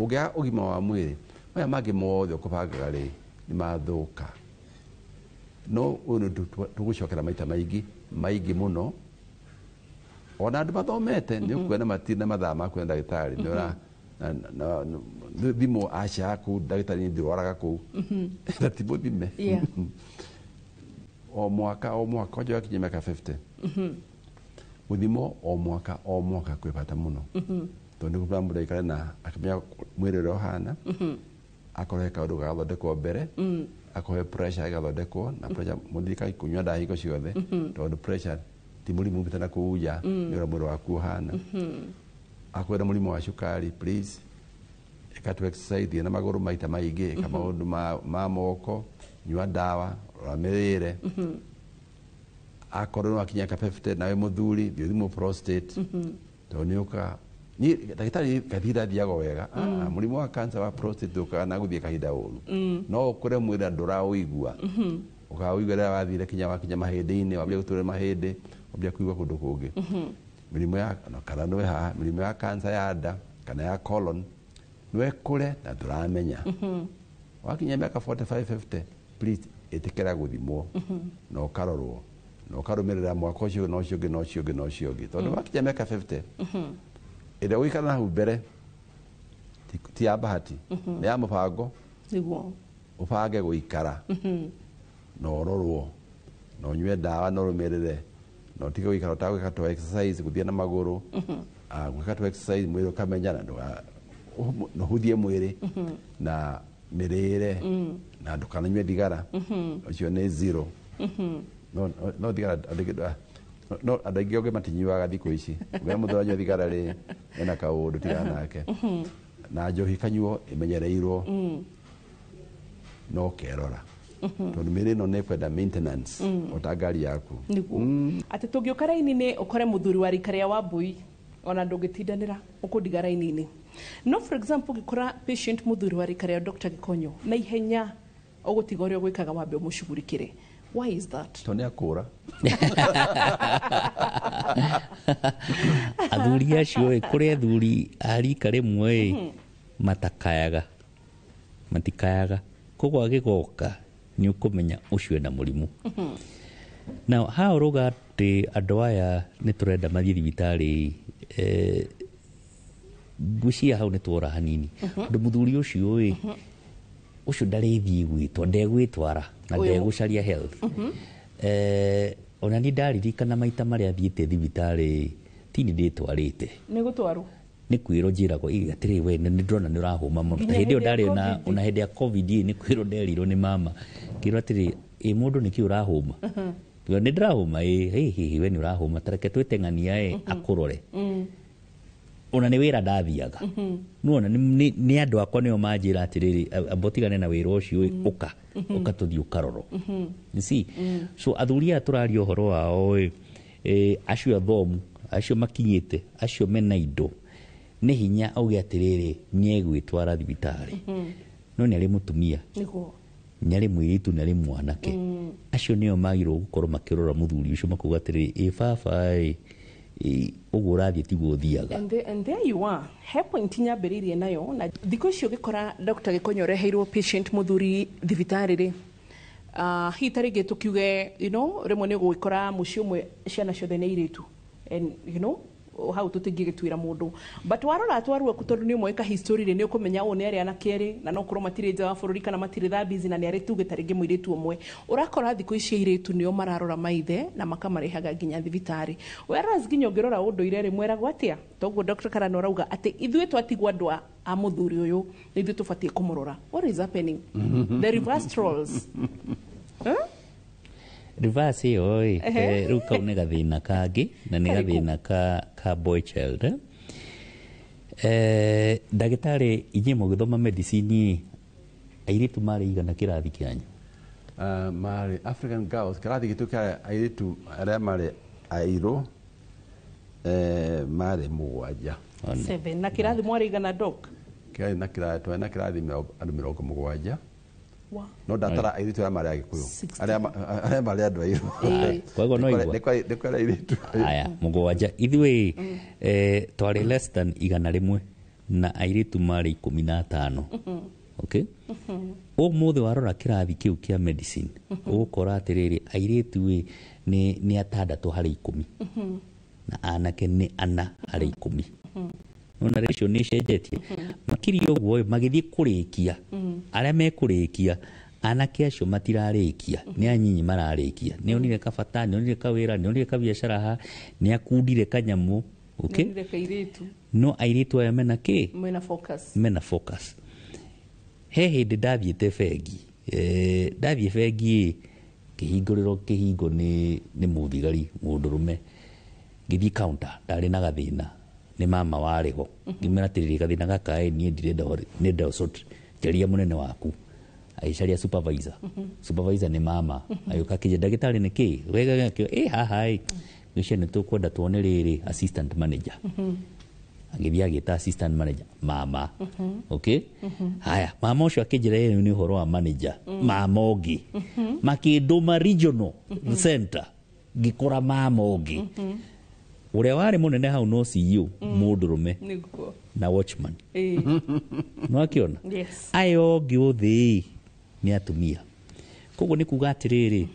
ũngĩaga ũgima wa mwĩrĩ, maya mangĩ mothe ũkũbangaga rĩ nĩ mathũka. No ũyũ nĩ ũndũ tũgũcokera maita maingĩ maingĩ mũno. Ona andũ mathomete nĩ ũkuona matirĩ na mathaa ma kuona ndagĩtarĩ. Nĩ ũra thimũ, aca kũu ndagĩtarĩ nĩ ndĩrwaraga kũu, na ti mũthime. O mwaka o mwaka, kwanja wakinyia mĩaka 50, gũthimwo o mwaka o mwaka kwĩ bata mũno, tondũ nĩ gũtũma mũndũ aikare na akĩmenya mwĩrĩ ũrĩa ũhana. Akorwo he kaũndũ gagathondekwo mbere, akorwo he pressure ĩgathondekwo na pressure, mũndirikani kũnyua ndawa hingo ciothe, tondũ pressure ti mũrimũ umĩte na kũu nja, nĩ ũrĩa mwĩrĩ waku ũhana. Akorwo na mũrimũ wa cukari, please ĩka tu exercise, thiĩ na magũrũ maita maingĩ, ĩka maũndũ ma moko, nyua ndawa, rora mĩrĩre. Akorwo nĩ wakinya ka 50 nawe mũthuri, thiĩ ũthimwo prostate, tondũ nĩ ũkaga. Niĩ ndagĩtarĩ kahinda thiaga wega. Mũrimũ wa cancer wa prostate ndũkaga na gũthiĩ kahinda ũru, no ũkũre mwĩrĩ na ndũraũigua. Ũkaũigua rĩrĩa wathire kinya wakinya mahĩndĩ-inĩ, wambia gũtũra mahĩndĩ, Wambia kũigua kũndũ kũngĩ. Mĩrimũ ya na kana nĩ haha mĩrimũ ya cancer ya nda kana ya colon nĩ kũre na ndũramenya. Wakinya mĩaka 45 50, please ĩtĩkĩra gũthimwo na ũkarorwo na ũkarũmĩrĩra mwaka ũcio na ũcio ũngĩ na ũcio ũngĩ na ũcio ũngĩ, tondũ wakinya mĩaka 50 ĩrĩa ũgũikara na hau mbere ti ya bahati, nĩ ya mũbango. Nĩguo. Ũbange gũikara na ũrorwo na ũnyue ndawa na ũrũmĩrĩre na ũtige gũikara ũtagwĩka tũ exercise, gũthiĩ na magũrũ, gwĩka tũ exercise mwĩrĩ ũkamenya na na ũhũthie mwĩrĩ na mĩrĩre na ndũkananyue thigara. Ũcio nĩ zero. No thigara no andũ aingĩ ũngĩ matinyuaga thikũ ici. Ũngĩona mũndũ aranyua thigara rĩ, ena kaũndũ tigana nake. Na njohi kanyuo ĩmenyereirwo no kerora, tondũ mĩrĩ ĩno nĩ ĩkwenda maintenance o ta ngari yaku. Nĩguo atĩ tũngĩũka raini-inĩ ũkore mũthuri wa rika rĩa Wambui, ona ndũngĩtindanĩra ũkũndiga raini-inĩ. No for example ũngĩkora patient mũthuri wa rika rĩa Dr. Gĩkonyo, na ihenya ũgũtiga ũrĩa ũgwĩkaga wambe ũmũcugurikĩre. Why is that? Tondũ nĩ akũra. Athuri acio ĩ, kũrĩ athuri a rika rĩmwe ĩ matakayaga, matikayaga, koguo agĩgoka nĩ ũkũmenya ũcio ena mũrimũ. Na ha ũrauga atĩ andũ aya nĩ tũrenda mathiĩ thibitarĩ, ngwĩciria hau nĩ twora hanini, tondũ mũthuri ũcio ĩ, ũcio ndarĩthiĩ gwĩtwa, ndegwĩtwara na Ũyũ. ndegũcaria health. Ona niĩ ndaririkana maita marĩa thiĩte thibitarĩ tini ndĩtwarĩte. Nĩ gũtwarwo. Nĩ kwĩrwo njĩragwo, "Ĩ, atĩrĩ we nĩ ndĩrona nĩ ũrahũma mũno." Nginya Ta hĩndĩ ĩyo hĩndĩ ya ndarĩ na COVID. ona hĩndĩ ya COVID ĩ, nĩ kwĩrwo nderirwo nĩ mama, ngĩrwo atĩrĩ, ĩ mũndũ nĩkĩ ũrahũma? Ngiuga, nĩ ndĩrahũma. Ĩ hĩ hĩ, we nĩ ũrahũma, ta reke twĩteng'ania ĩ akũrore. Ona nĩ wĩra ndathiaga, nĩwona nĩ andũ akwa nĩo manjĩra atĩrĩrĩ, amba ũtigane na wĩra ũcio ĩ, ũka ũka tũthiĩ ũkarorwo. You see? So athuri aya tũraria ũhoro wao ĩ, acio athomu, acio makinyĩte, acio mena indo, nĩ hinya auge atĩrĩrĩ nĩ egwĩtwara thibitarĩ, no nĩ arĩ mũtumia, Nĩguo. nĩ arĩ mũirĩtu, nĩ arĩ mwanake. Acio nĩo magĩrĩirwo gũkorwo makĩrora mũthuri ũcio makauga atĩrĩrĩ, ĩ baba ĩ, ũguo ũrathiĩ tiguo ũthiaga. And there you are. He point nyambĩrĩirie nayo na thikũ ici ũgĩkora Dr. Gĩkonyo ũreheirwo patient mũthuri thibitarĩ rĩ, hihi ta rĩngĩ tũkiuge rĩmwe nĩ ũgũgĩkora mũciĩ ũmwe ciana ciothe nĩ airĩtu, and hau tũtingĩgĩtuĩra mũndũ, but warora twarua tondũ nĩ ũmwe ka history rĩ, nĩ ũkũmenya ũũ nĩ arĩ anake erĩ na no korwo matirĩ nja wa bũrũri kana matirĩ tha busy na nĩ arĩ tuge ta rĩngĩ mũirĩtu ũmwe. Ũrakora thikũ ici airĩtu nĩo mararora maithe na makamarĩhaga nginya thibitarĩ, whereas nginya ũngĩrora ũndũire rĩ, mweragwo atĩa? Toguo Dr. Karano arauga atĩ ithuĩ twatigwo andũ a mũthuri ũyũ nĩ ithuĩ tũbatiĩ kũmũrora. What is happening? The reverse roles, huh? Reverse ĩyo ĩ, rĩu kau nĩ gathĩna kangĩ na nĩ Karĩkũ? gathĩna ka boy child, eh? Ndagĩtarĩ, inyuĩ mũgĩthoma medicine ĩ, airĩtu marĩ igana kĩrathi kĩanyu? Marĩ African girls kĩrathi gitũ kĩa airĩtu arĩa marĩ airũ, marĩ 7. 7. Na kĩrathi mwarĩ igana, doc? Kĩarĩ na kĩrathi, twarĩ na kĩrathi andũ 70. Wa. No ndatara airĩtu arĩa marĩ Agĩkũyũ, arĩa marĩ andũ airũ. Koguo no igua. Nĩ kwarĩ airĩtu. Aya 7, ithuĩ twarĩ less than 100 na airĩtu marĩ 15. Okay, ũmũthĩ warora kĩrathi kĩu kĩa medicine ũgũkora atĩrĩrĩ, airĩtu ĩ nĩ 6 harĩ 10 na anake nĩ 4 harĩ 10. Nona ratio nĩ ĩcenjetie makĩria ũguo ĩ, magĩthiĩ kũrĩkia arĩa mekũrĩkia, anake acio matirarĩkia, nĩ anyinyi mararĩkia. Nĩ onire kabata, nĩ onire kawĩra, nĩ onire kabiacara ha, nĩ akundire kanyamũ, okay? Nĩonire kairĩtu. No airĩtu aya mena kĩ? Mena focus. Mena focus. He hĩndĩ ndathiĩte bengi, ndathiĩ bengi ĩ, kĩhingũrĩro kĩhingo nĩ mũthigari mũndũrũme, ngĩthiĩ counter, ndarĩ na gathĩna nĩ mama warĩ ho, ngĩmwĩra atĩrĩrĩ, gathĩna gaka ĩ, niĩ ndirenda nĩndenda sort, njaria mũnene waku. Agĩcaria supervisor. Supervisor nĩ mama. Agĩũka akĩnjĩra, ndagĩtarĩ nĩ kĩ wega ĩ haha ĩ, ngĩcia nĩ tũkwenda tuone rĩrĩ assistant manager. Agĩthiĩ agĩta assistant manager mama. Okay, haya, mama ũcio akĩnjĩra ĩyo nĩ ũhoro wa manager. Mama ũngĩ makĩndũma regional center. Ngĩkora mama ũngĩ ũrĩa warĩ mũnene hau no CEO mũndũrũme Nĩguo. na watchman. Ĩĩ. Nĩwakĩona? Yes. Aya ũngĩ othe nĩ atumia. Koguo nĩ kuga atĩrĩrĩ,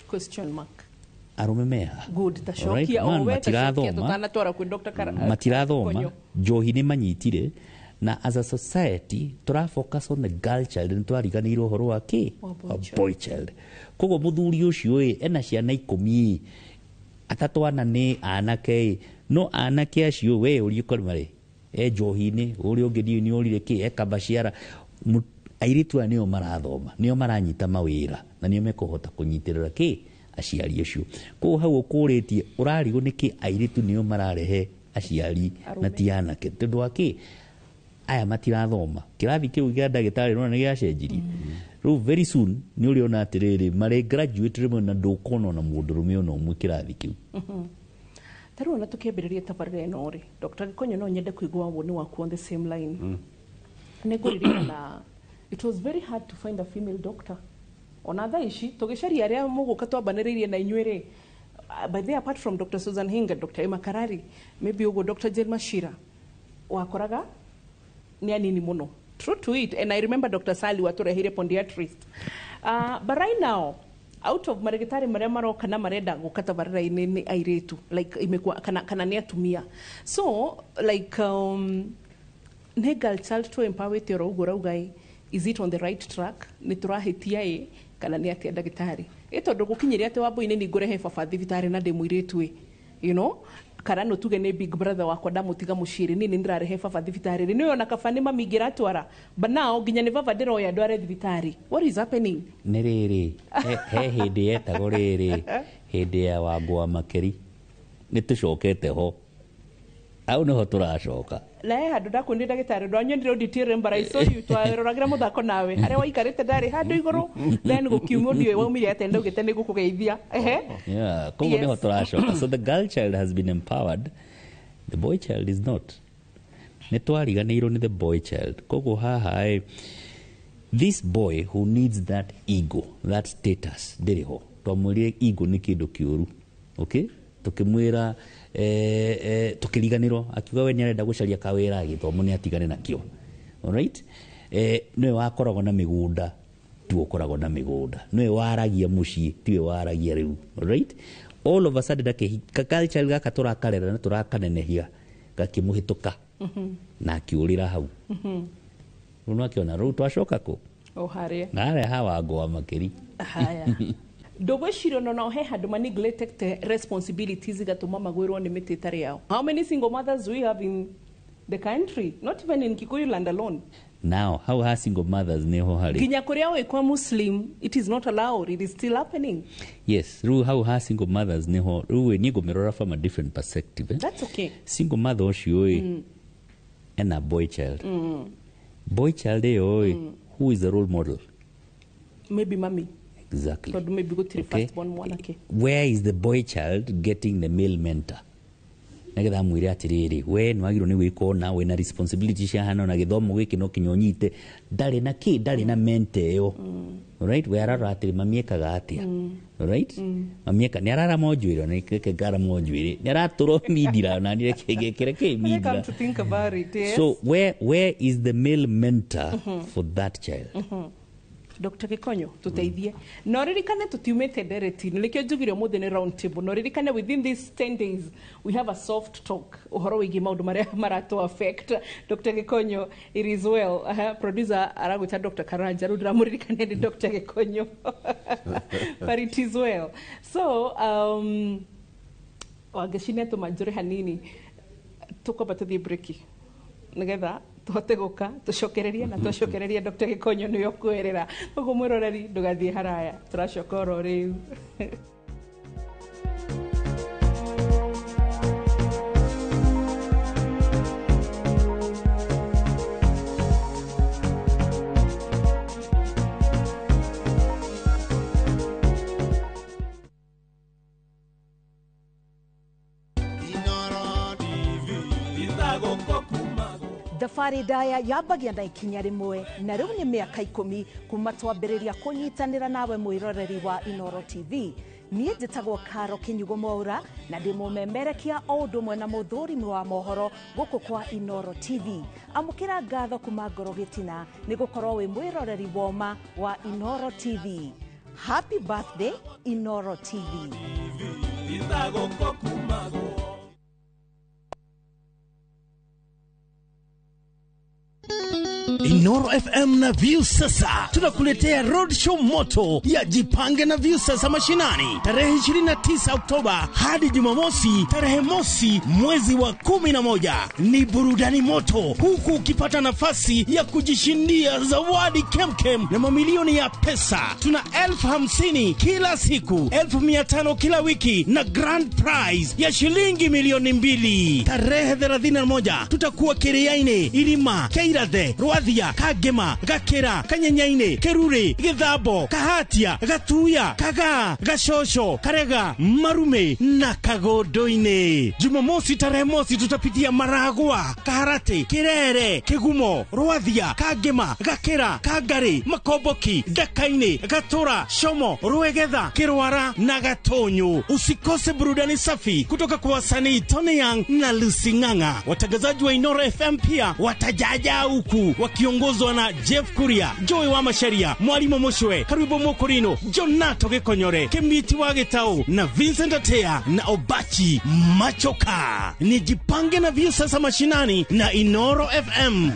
Question mark. Arũme meha? Good. Alright, Tacokia man, o we tacokia matirathoma. tũtanatwara kwĩ Dr. Matirathoma. Konyo. Njohi nĩ manyitire, na as a society tũra focus on the girl child, nĩ twariganĩirwo ũhoro wa kĩ? Wa boy Wa child. boy child. Koguo mũthuri ũcio ĩ ena ciana 10 ĩ, atatũ ana nĩ anake ĩ, no anake acio we ũrie korĩ marĩ e njohi-inĩ, ũrĩa ũngĩ ndiũĩ nĩ orire kĩ, e kabaciara. Airĩtu aya nĩo marathoma, nĩo maranyita mawĩra, na nĩo mekũhota kũnyitĩrĩra kĩ aciari acio. Koguo hau ũkũrĩtie ũrarigwo nĩkĩ airĩtu nĩo mararehe aciari na ti anake, tondũ wa kĩ? Aya matirathoma. Kĩrathi kĩu kĩa ndagĩtarĩ nona nĩ gĩacenjirie. Rĩu very soon nĩ ũrĩona atĩrĩrĩ, marĩ graduate rĩmwe na ndũkona ona mũndũrũme ona ũmwe kĩrathi kĩu. Ta rĩu ona tũkĩambĩrĩria tabarĩra ĩno rĩ, Dr. Gĩkonyo, no nyende kũigua woni waku on the same line. Nĩ ngũririkana it was very hard to find a female doctor. Ona thaa ici tũgĩcaria arĩa mũgũka twambanĩrĩirie na inyuĩ rĩ, by the way, apart from Dr. Susan Hinga, Dr. Emma Karari, maybe ũguo Dr. Jane Machira, wakoraga nĩ anini mũno. True to it. And I remember Dr. Sally watũreheire podiatrist. But right now, out of marĩgĩtarĩ marĩa maroka na marenda gũka tabarĩra-inĩ nĩ airĩtu, like imekuwa kana nĩ atumia. So like nĩ girl child to empowerite oro ũguo ũrauga ĩ, is it on the right track? Nĩ tũrahĩtia ĩ kana nĩ atĩa, ndagĩtarĩ? Ĩ tondũ gũkinyĩria atĩ Wambũi-inĩ nĩ ngũrehe baba thibitarĩ na ndĩ mũirĩtu ĩ, kana no tuge nĩ big brother wakwa ndamũtiga mũciĩ rĩ, niĩ nĩ ndĩrarehe baba thibitarĩ rĩ, nĩ ona kaba nĩ mami ingĩratwara, but now nginya nĩ baba ndĩroya ndware thibitarĩ. What is happening? Nĩ rĩrĩ, he hĩndĩ yetagwo rĩrĩ, hĩndĩ ya Wangũ wa Makeri. Nĩ tũcokete ho, hau nĩho tũracoka. Na he handũ ndakuonire, ndagĩtarĩ, ndwanyonire auditorium, but I saw you twaroragĩra mũthako nawe harĩa waikarĩte ndarĩ handũ igũrũ, then gũkiumwo ndiũĩ waumire atĩa, ndaugĩte nĩ gũkũgeithia. Ehe. Yeah, koguo nĩho tũracoka. So the girl child has been empowered, the boy child is not. Nĩ twariganĩirwo nĩ the boy child. Koguo haha ĩ, this boy who needs that ego, that status, ndĩrĩ ho. Twamwĩrire ego nĩ kĩndũ kĩũru, okay? Tukĩmwĩra tukĩriganĩrwo akiuga we nĩ arenda gũcaria kawĩra, gĩthomo nĩ atigane nakĩo. Alright, nĩwe wakoragwo na mĩgũnda, tiwe ũkoragwo na mĩgũnda, nĩwe waragia mũciĩ, tiwe waragia rĩu. Alright, all of a sudden culture gaka tũrakarera na tũrakanenehia gakĩmũhĩtũka na akĩũrĩra hau. Rĩu nĩwakĩona rĩu twacoka kũ? O harĩa. Na harĩa ha Wangũ wa Makeri. Haya, ndũgwĩciria ona no he handũ maneglected responsibilities igatũma magwĩrwo nĩ mĩtĩ ĩtarĩ yao? How many single mothers do we have in the country, not even in Kikuyu land alone? Now hau ha single mothers nĩho harĩ. Nginya kũrĩa wĩ kwa Muslim it is not allowed, it is still happening. Yes, rĩu hau ha single mothers nĩho rĩu niĩ ngũmĩrora from a different perspective, eh? That's okay. Single mother ũcio ĩ, ena boy child. Boy child ĩyo ĩ, who is the role model? Maybe mami. Exactly. Tondũ maybe gũtirĩ first born mwanake. Where is the boy child getting the male mentor nigetha amwĩre atĩrĩrĩ, we nĩ wagĩrĩirwo nĩ gwĩka ũna, wĩna responsibility ciahana na gĩthomo gĩkĩ no kinya ũnyite? Ndarĩ na kĩ, ndarĩ na mentor ĩyo. Right, we ararora atĩrĩ, mami ekaga atĩa? Right, mami eka nĩ ararama njuĩrĩ, ona reke ngarama njuĩrĩ, nĩ aratũrwo mindira, ona niĩ reke ngĩkĩre kĩ When I mindira. come to think about it, yes. So where is the male mentor for that child? Dr. Gikonyo, tuteithie na ũririkane tutiumĩte ndereti-inĩ, nĩkĩo njugire ũmũthĩ nĩ round table. Na ũririkane within these 10 days we have a soft talk ũhoro wĩgiĩ maũndũ marĩa maratũ affect. Dr. Gikonyo, it is well. Producer aragwĩta Dr. Karanja, rĩu ndĩramũririkania nĩ Dr. Gikonyo, but it is well. So Wangeci nĩ atũma njũre hanini, tũkwamba tũthiĩ breki nigetha tũhote gũka tũcokererie, na twacokereria Dr. Gikonyo nĩwe ũkwĩrĩra. Koguo mwĩroreri, ndũgathiĩ haraya, tũracoka oro rĩu. Inoro TV itagũkũ kuma. Thabarĩ ndaya yambagia na ikinya rĩmwe, na rĩu nĩ mĩaka 10 kuma twambĩrĩria kũnyitanĩra nawe mwĩroreri wa Inoro TV. Niĩ njĩtagwo Karo Kinyugo Mwaura na ndĩ mũmemerekia o ũndũ ũmwe na mũthũrimi wa mohoro gũkũ kwa Inoro TV. Amũkĩra ngatho kuma ngoro gĩtina nĩ gũkorwo wĩ mwĩroreri woma wa Inoro TV. Happy birthday Inoro TV. Inoro FM na Viusasa tunakuletea roadshow moto ya Jipange na Viusasa mashinani tarehe 29 Oktoba hadi Jumamosi tarehe mosi mwezi wa 11. Ni burudani moto huku ukipata nafasi ya kujishindia zawadi kemkem na mamilioni ya pesa. Tuna 50,000 kila siku, 500,000 kila wiki na grand prize ya shilingi 2,000,000. Tarehe 31 tutakuwa Kiriaini, Irima, Keirathe, Rwathia, Kagema, Gakira, Kanyenyaine, Kerure, Githambo, Kahatia, Gatuya, Kagaa, Gashosho, Karega, Marume na Kagondoini. Jumamosi tarehe mosi tutapitia Maragua, Kaharati, Kirere, Kigumo, Rwathia, Kagema, Gakira, Kangari, Makomboki, Dakaini, Gatura, Shomo, Ruegetha, Kirwara na Gatonyo. Usikose burudani safi kutoka kwa wasanii Tony Young na Lucy Ng'ang'a. Watangazaji wa Inoro FM pia watajaja huku wakiongozwa na Jeff Kuria, Joy wa Masharia, Mwalimu Mushwe, Karibu Mokorino, Jonato Gikonyore, Kemiti wa Gitau na Vincent Atea na Obachi Machoka. Ni Jipange na Viusasa mashinani na Inoro FM.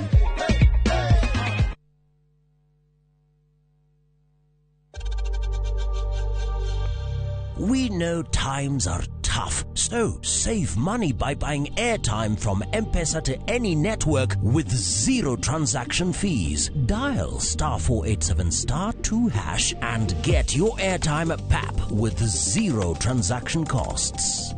We know times are tough, so save money by buying airtime from M-Pesa to any network with zero transaction fees. Dial *487*2# and get your airtime at PAP with zero transaction costs.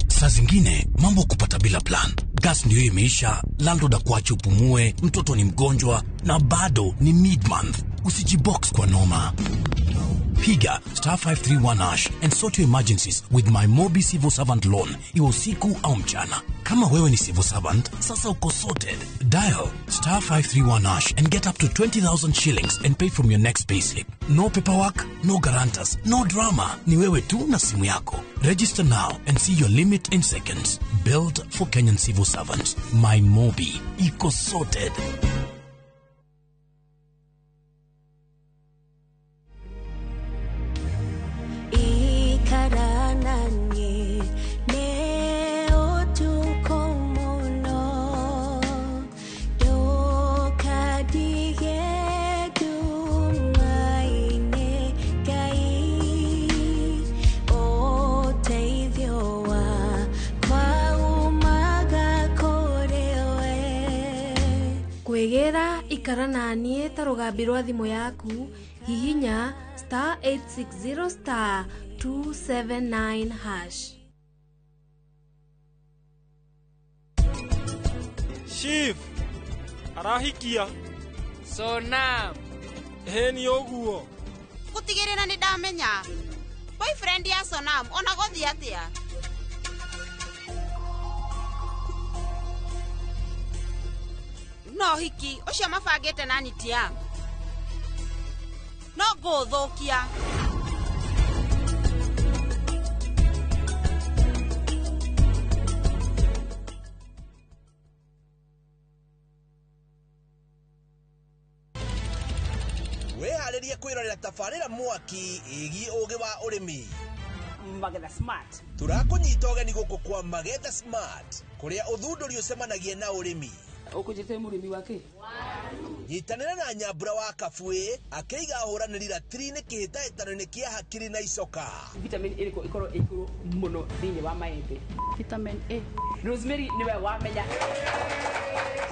Saa zingine mambo kupata bila plan. Gas ndio imeisha, landlord akuache upumue, mtoto ni mgonjwa na bado ni mid-month. Usijibox kwa noma. Piga *531# and sort your emergencies with my Mobi Civil Servant Loan. Iwe usiku au mchana. Kama wewe ni civil servant, sasa uko sorted. Dial *531# and get up to 20,000 shillings and pay from your next payslip. No paperwork, no guarantors, no drama. Ni wewe tu na simu yako. Register now and see your limit in seconds. Built for Kenyan civil servants. My Mobi. Iko sorted. Kwĩgĩra ikara na niĩ ta rũgambi rwa thimũ yaku hihinya *860*279#. Chief arahikia Sonam heni ũguo gũtigĩrĩra nĩ ndamenya boyfriend ya Sonam ona gũthiĩ atĩa. No hiki ũcio mabangĩte na nitia no ngũthũkia. Wĩharĩrie kwĩrorera tabarĩra mwaki ĩgiĩ ũgĩ wa ũrĩmi. Magetha Smart. Tũrakũnyita ũgeni gũkũ kwa Magetha Smart kũrĩa ũthundũri ũcemanagia na ũrĩmi. Ũkũnjĩte mũrĩmi wake? Nyitanĩra na Nyambura wa Kabui akĩiga ahũranĩri ratiri-inĩ kĩhĩtahĩtano-inĩ kĩa hakiri na icoka. Vitamin ĩrĩkũ ĩkorwo ĩ igũrũ mũno thĩinĩ wa maembe? Vitamin A. Rosemary nĩwe wamenya.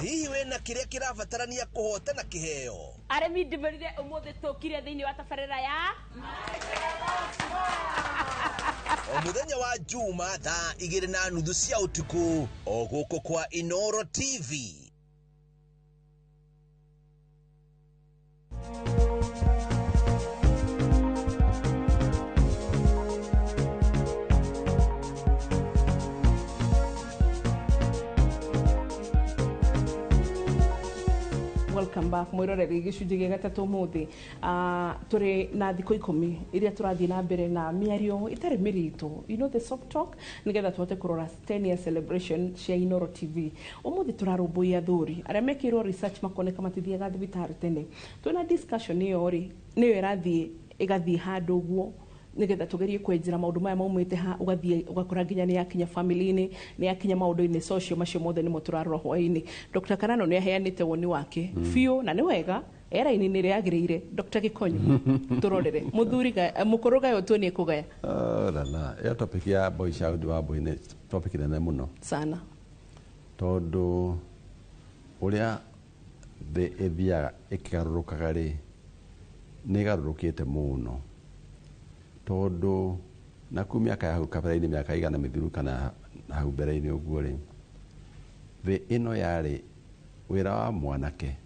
Hihi wĩna kĩrĩa kĩrabatarania kũhotana kĩheo? Arĩmi ndĩmerire ũmũthĩ tũkire thĩinĩ wa tabarĩra ya o mũthenya wa Juma thaa 2:30 cia ũtukũ o gũkũ kwa Inoro TV. Welcome back mwiroreri gĩcunjĩ gĩa gatatũ ũmũthĩ. Tũrĩ na thikũ 10 iria tũrathiĩ na mbere na mĩario ĩtarĩ mĩritũ, the soft talk, nĩgetha tũhote kũrora 10 year celebration cia Inoro TV. Ũmũthĩ tũrarũmbũiya athuri arĩa mekĩirwo research makoneka matithiaga thibitarĩ tene. Twĩna discussion ĩyo rĩ, nĩyo ĩrathiĩ ĩgathiĩ handũ ũguo nigetha tugerie kwenjera maundu maya maumite ha, ugathie ugakora nginya ni yakinya family-ini, ni yakinya maundu-ini social, macio mothe nimo turarora hwaini. Dr. Karano ni aheanite woni wake biũ na ni wega era-inĩ nĩ rĩagĩrĩire. Dr. Gikonyo, turorere muthuri mukuru gayo tu ni kugaya. La ĩyo topic ya boy child wa boy nĩ topic nene mũno sana, tondũ ũrĩa thĩ ĩthiaga ĩkĩgarũrũkaga rĩ, nĩ ĩgarũrũkĩte mũno, tondũ na kuu mĩaka ya hau kabere-inĩ, mĩaka igana mĩthiru kana na hau mbere-inĩ ũguo rĩ, thĩ ĩno yarĩ wĩra wa mwanake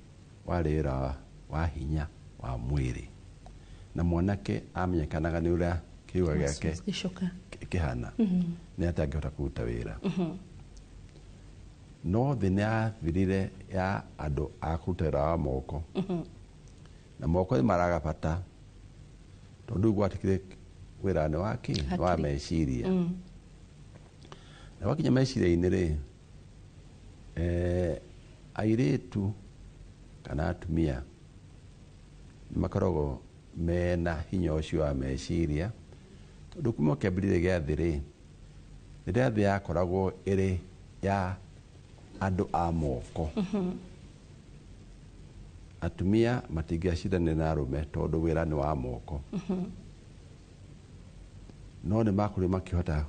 warĩ wĩra wa hinya wa mwĩrĩ, na mwanake amenyekanaga nĩ ũrĩa kĩũga gĩake kĩhana, nĩ atĩ angĩhota kũruta wĩra. No thĩ nĩ yathirire ya andũ a kũruta wĩra wa moko, na moko nĩ maraga bata, tondũ rĩu gwatikire wĩra nĩ wa kĩ? Wa meciria. Na wakinya meciria-inĩ rĩ, airĩtu kana atumia nĩ makoragwo mena hinya ũcio wa meciria, tondũ kuma kĩambĩrĩria gĩa thĩ rĩ, rĩrĩa thĩ yakoragwo ĩrĩ ya andũ a moko, atumia matingĩacindanire na arũme tondũ wĩra nĩ wa moko. No nĩ makũrire makĩhota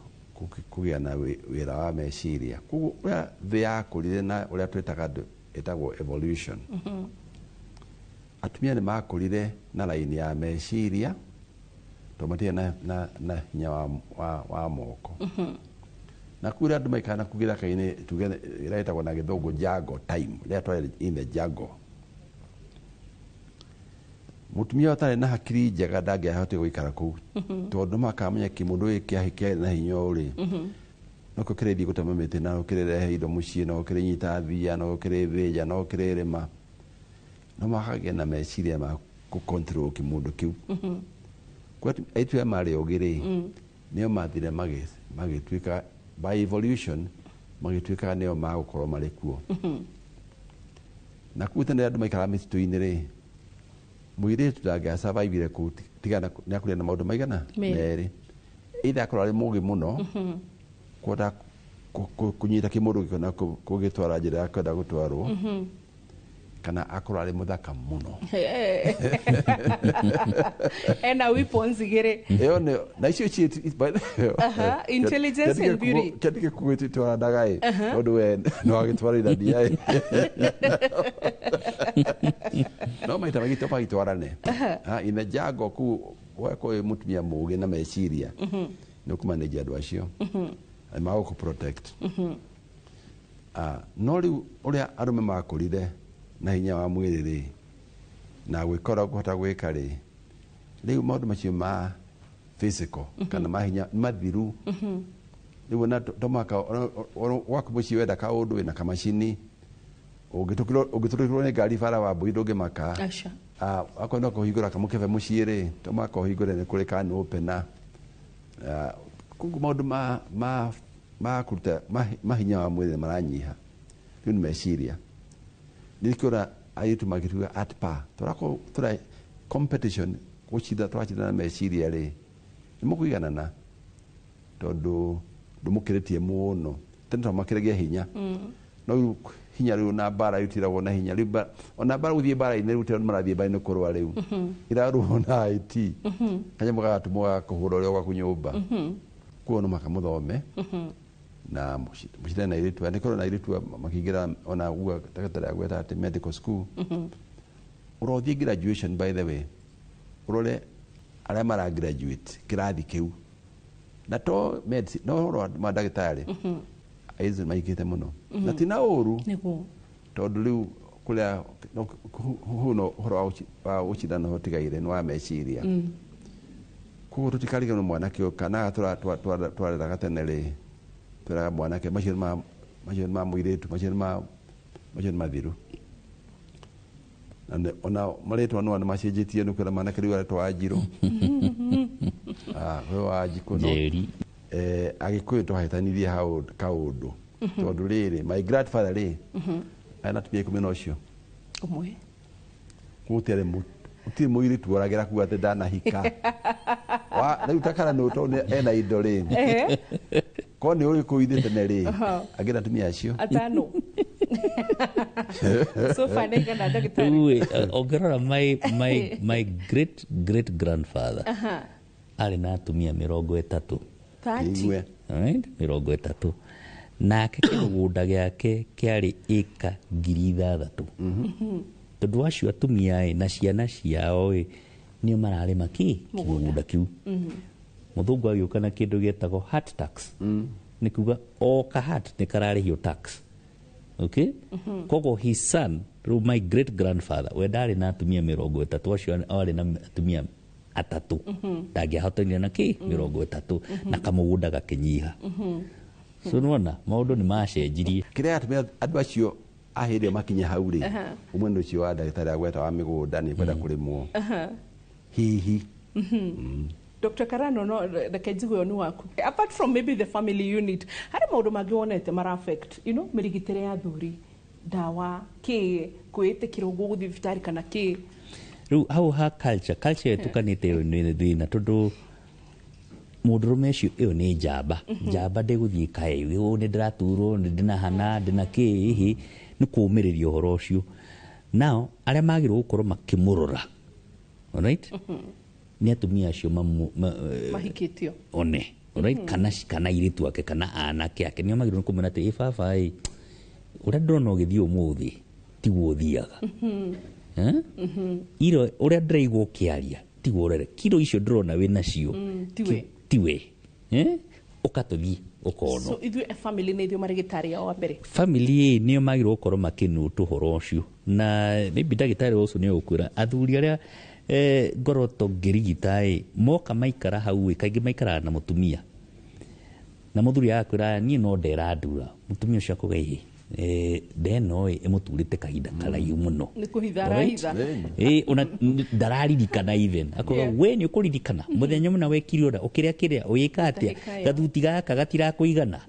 kũgĩa na wĩra wa meciria. Koguo ũrĩa thĩ yakũrire na ũrĩa twĩtaga andũ ĩtagwo evolution, atumia nĩ makũrire na raini ya meciria tondũ matirĩ na hinya wa moko. Na kũrĩa andũ maikaraga na kũu gĩthaka-inĩ, tuge ĩrĩa ĩtagwo na gĩthũngũ jungle time, rĩrĩa twarĩ in the jungle, mũtumia ũtarĩ na hakiri njega ndangĩahotire gũikara kũu, tondũ makamenya kĩmũndũ gĩkĩ kĩarĩ na hinya ũũ rĩ, nokĩo kĩrĩthiĩ gũtema mĩtĩ, na kĩrĩrehe indo mũciĩ, no kĩrĩnyita thia, no kĩrĩthĩnja, no kĩrĩrĩma, no makagĩa na meciria ma kũ-control kĩmũndũ kĩu. Kwa aitũ aya marĩ ogĩ rĩ, nĩo mathire magĩtuĩka by evolution, magĩtuĩka nĩo magũkorwo marĩ kuo. Na kũu tene andũ maikaraga mĩtitũ-inĩ rĩ, mũirĩtu ndangĩasurvivire kũu tiga nĩ akũrĩa na maũndũ maigana merĩ, either akorwo arĩ mũgĩ mũno kũhota kũnyita kĩmũndũ gĩko na kũgĩtwara njĩra ya kwenda gũtwarwo, kana akorwo arĩ mũthaka mũno. Ena weapons igĩrĩ. Ĩyo nĩ na icio ci intelligence and beauty. Kĩandĩke kũgĩtwaranaga ĩ, tondũ we no agĩtwarĩra ndia ĩ. No maita maingĩ to magĩtwarane. Ina jago kũu gwakwo wĩ mũtumia mũgĩ na meciria, nĩ ũkũmanage andũ acio, magũkũ protect. No rĩu ũrĩa arũme makũrire na hinya wa mwĩrĩ rĩ, na gwĩkora kũhota gwĩka rĩ, rĩu maũndũ macio ma physical kana ma hinya mathiru. Rĩu ona to mũhaka gwaku mũciĩ wenda kaũndũ wĩna kamacini, ũngĩtũrĩkĩrwo nĩ ngari bara wa mbũri ndũngĩmaka. Akorwo no kũhingũra kamũkebe mũciĩ rĩ, to mũhaka ũhingũre nĩ kũrĩ can opener. Koguo maũndũ ma kũruta mahinya wa mwĩrĩ maranyiha, rĩu nĩ meciria. Nĩkĩo airĩtu magĩtuga at par, tũrakorwo tũra competition gũcinda, tũracinda na meciria rĩ, nĩ mũkũiganana tondũ ndũmũkĩrĩtie mũno. Tene twamakĩragia hinya, no rĩu hinya rĩu na mbara rĩu tiragwo na hinya rĩu, ona mbara gũthiĩ mbara-inĩ rĩu tondũ marathiĩ mbara-inĩ kũrũa rĩu irarũo na IT, kanyamũ gagatũmwo ga kũhũra ũrĩa gwaku nyũmba. Koguo no mũhaka mũthome na mũcindane na airĩtu aya. Nĩ kũrĩ na airĩtu makĩingĩra ona ũguo ndagĩtarĩ agweta atĩ medical school, ũrothiĩ graduation, by the way, ũrore arĩa mara graduate kĩrathi kĩu, na to medicine, no ũhoro wa mandagĩtarĩ, airĩtu nĩmaingĩhĩte mũno, na ti na ũru, tondũ rĩu kũrĩa hau no ũhoro wa gũcindana ũtigaire nĩ wa meciria. Koguo tũtikariganĩrwo mwanake ũyũ, kana twareraga tene rĩ, twĩraga mwanake macio nĩ ma mũirĩtu, macio nĩ mathiru. Na ona marĩtwa no nĩ macenjetie nĩ kwĩra manake rĩu aretwo Wanjirũ. Ah, we Wanjikũ no. Njeri. Agĩkũyũ twahĩtanirie hau kaũndũ. Tondũ rĩrĩ my grandfather rĩ arĩ na atumia 10 na ũcio. Ũmwe. Gũtiarĩ gũtirĩ mũirĩtu oragĩra kuga atĩ ndanahika. Wa rĩu ta Karano tondũ ena indo rĩ. Korwo nĩ ũgĩkũyũ-inĩ tene rĩ, angĩenda atumia acio. 5. So far nĩ ndagĩtarĩ. Rĩu ũngĩrora my great great grandfather arĩ na atumia 30. 30. Right? 30. Nake kĩmũgũnda gĩake kĩarĩ ĩka 6,000. Tondũ acio atumia ĩ na ciana ciao ĩ nĩo mararĩma kĩ kĩmũgũnda kĩu. Mũthũngũ agĩũka na kĩndũ gĩetagwo hat tax. Nĩ kuga o ka hat nĩ kararĩhio tax. Okay? Koguo his son, rĩu my great grandfather, we ndarĩ na atumia 30, acio arĩ na atumia 3. Ndangĩahotanire na kĩ 30 na kamũgũnda gakĩnyiha. So nĩwona maũndũ nĩ macenjirie. Kĩrĩa gĩatũmire andũ acio a hĩndĩ ĩyo makinye hau rĩ, ũmwe nĩ ũcio wa ndagĩtarĩ agweta wa mĩgũnda nĩ kwenda kũrĩmwo. Hihi. Dr. Karano, no reke njigue ũyũ nĩ waku. Apart from maybe the family unit, harĩ maũndũ mangĩ wonete mara affect, you know, mĩrigitĩre ya athuri, ndawa, kĩ, kwĩĩtĩkĩra ũguo gũthiĩ thibitarĩ kana kĩ? Rĩu hau ha culture ĩtukanĩte ĩyo nĩ thĩna tondũ mũndũrũme ũcio ĩyo nĩ njamba. Njamba ndĩgũthiĩ kaĩ, ũũ nĩ ndĩraturwo, nĩ ndĩnahana, ndĩna kĩ, hihi nĩ kũũmĩrĩria ũhoro ũcio. Nao arĩa magĩrĩirwo gũkorwo makĩmũrora, alright? Nĩ atumia acio mahikĩtio one, alright? Kana airĩtu ake kana anake ake nĩo magĩrĩirwo nĩ kũmwĩra atĩ ĩ baba ĩ ũrĩa ndĩrona ũgĩthiĩ ũmũthĩ tiguo ũthiaga. Iro ũrĩa ndĩraigua ũkĩaria tiguo ũrere kiro icio ndĩrona wĩ nacio tiwe. Ũkatũthiĩ ũkonwo. So ithuĩ family nĩ ithuĩ marĩgĩtarĩ ao wa mbere. Family nĩo magĩrĩirwo gũkorwo makĩnũtũ ũhoro ũcio na maybe ndagĩtarĩ ũcio nĩ ũgũkwĩra athuri arĩa ngoroto ngĩrigita ĩ moka maikara hau ĩ kaingĩ maikaraga na mũtumia na mũthuri agakwĩra niĩ no nderandura mũtumia ũcio akauga ĩ ndeno ĩ ĩmũturĩte kahinda karaihu mũno nĩ kũhitha arahitha ona ndararirikana even akauga we nĩ ũkũririkana mũthenya mũna wekire ũna ũkĩrĩa kĩrĩa ũgĩka atĩa gathuti gaka gatirakũigana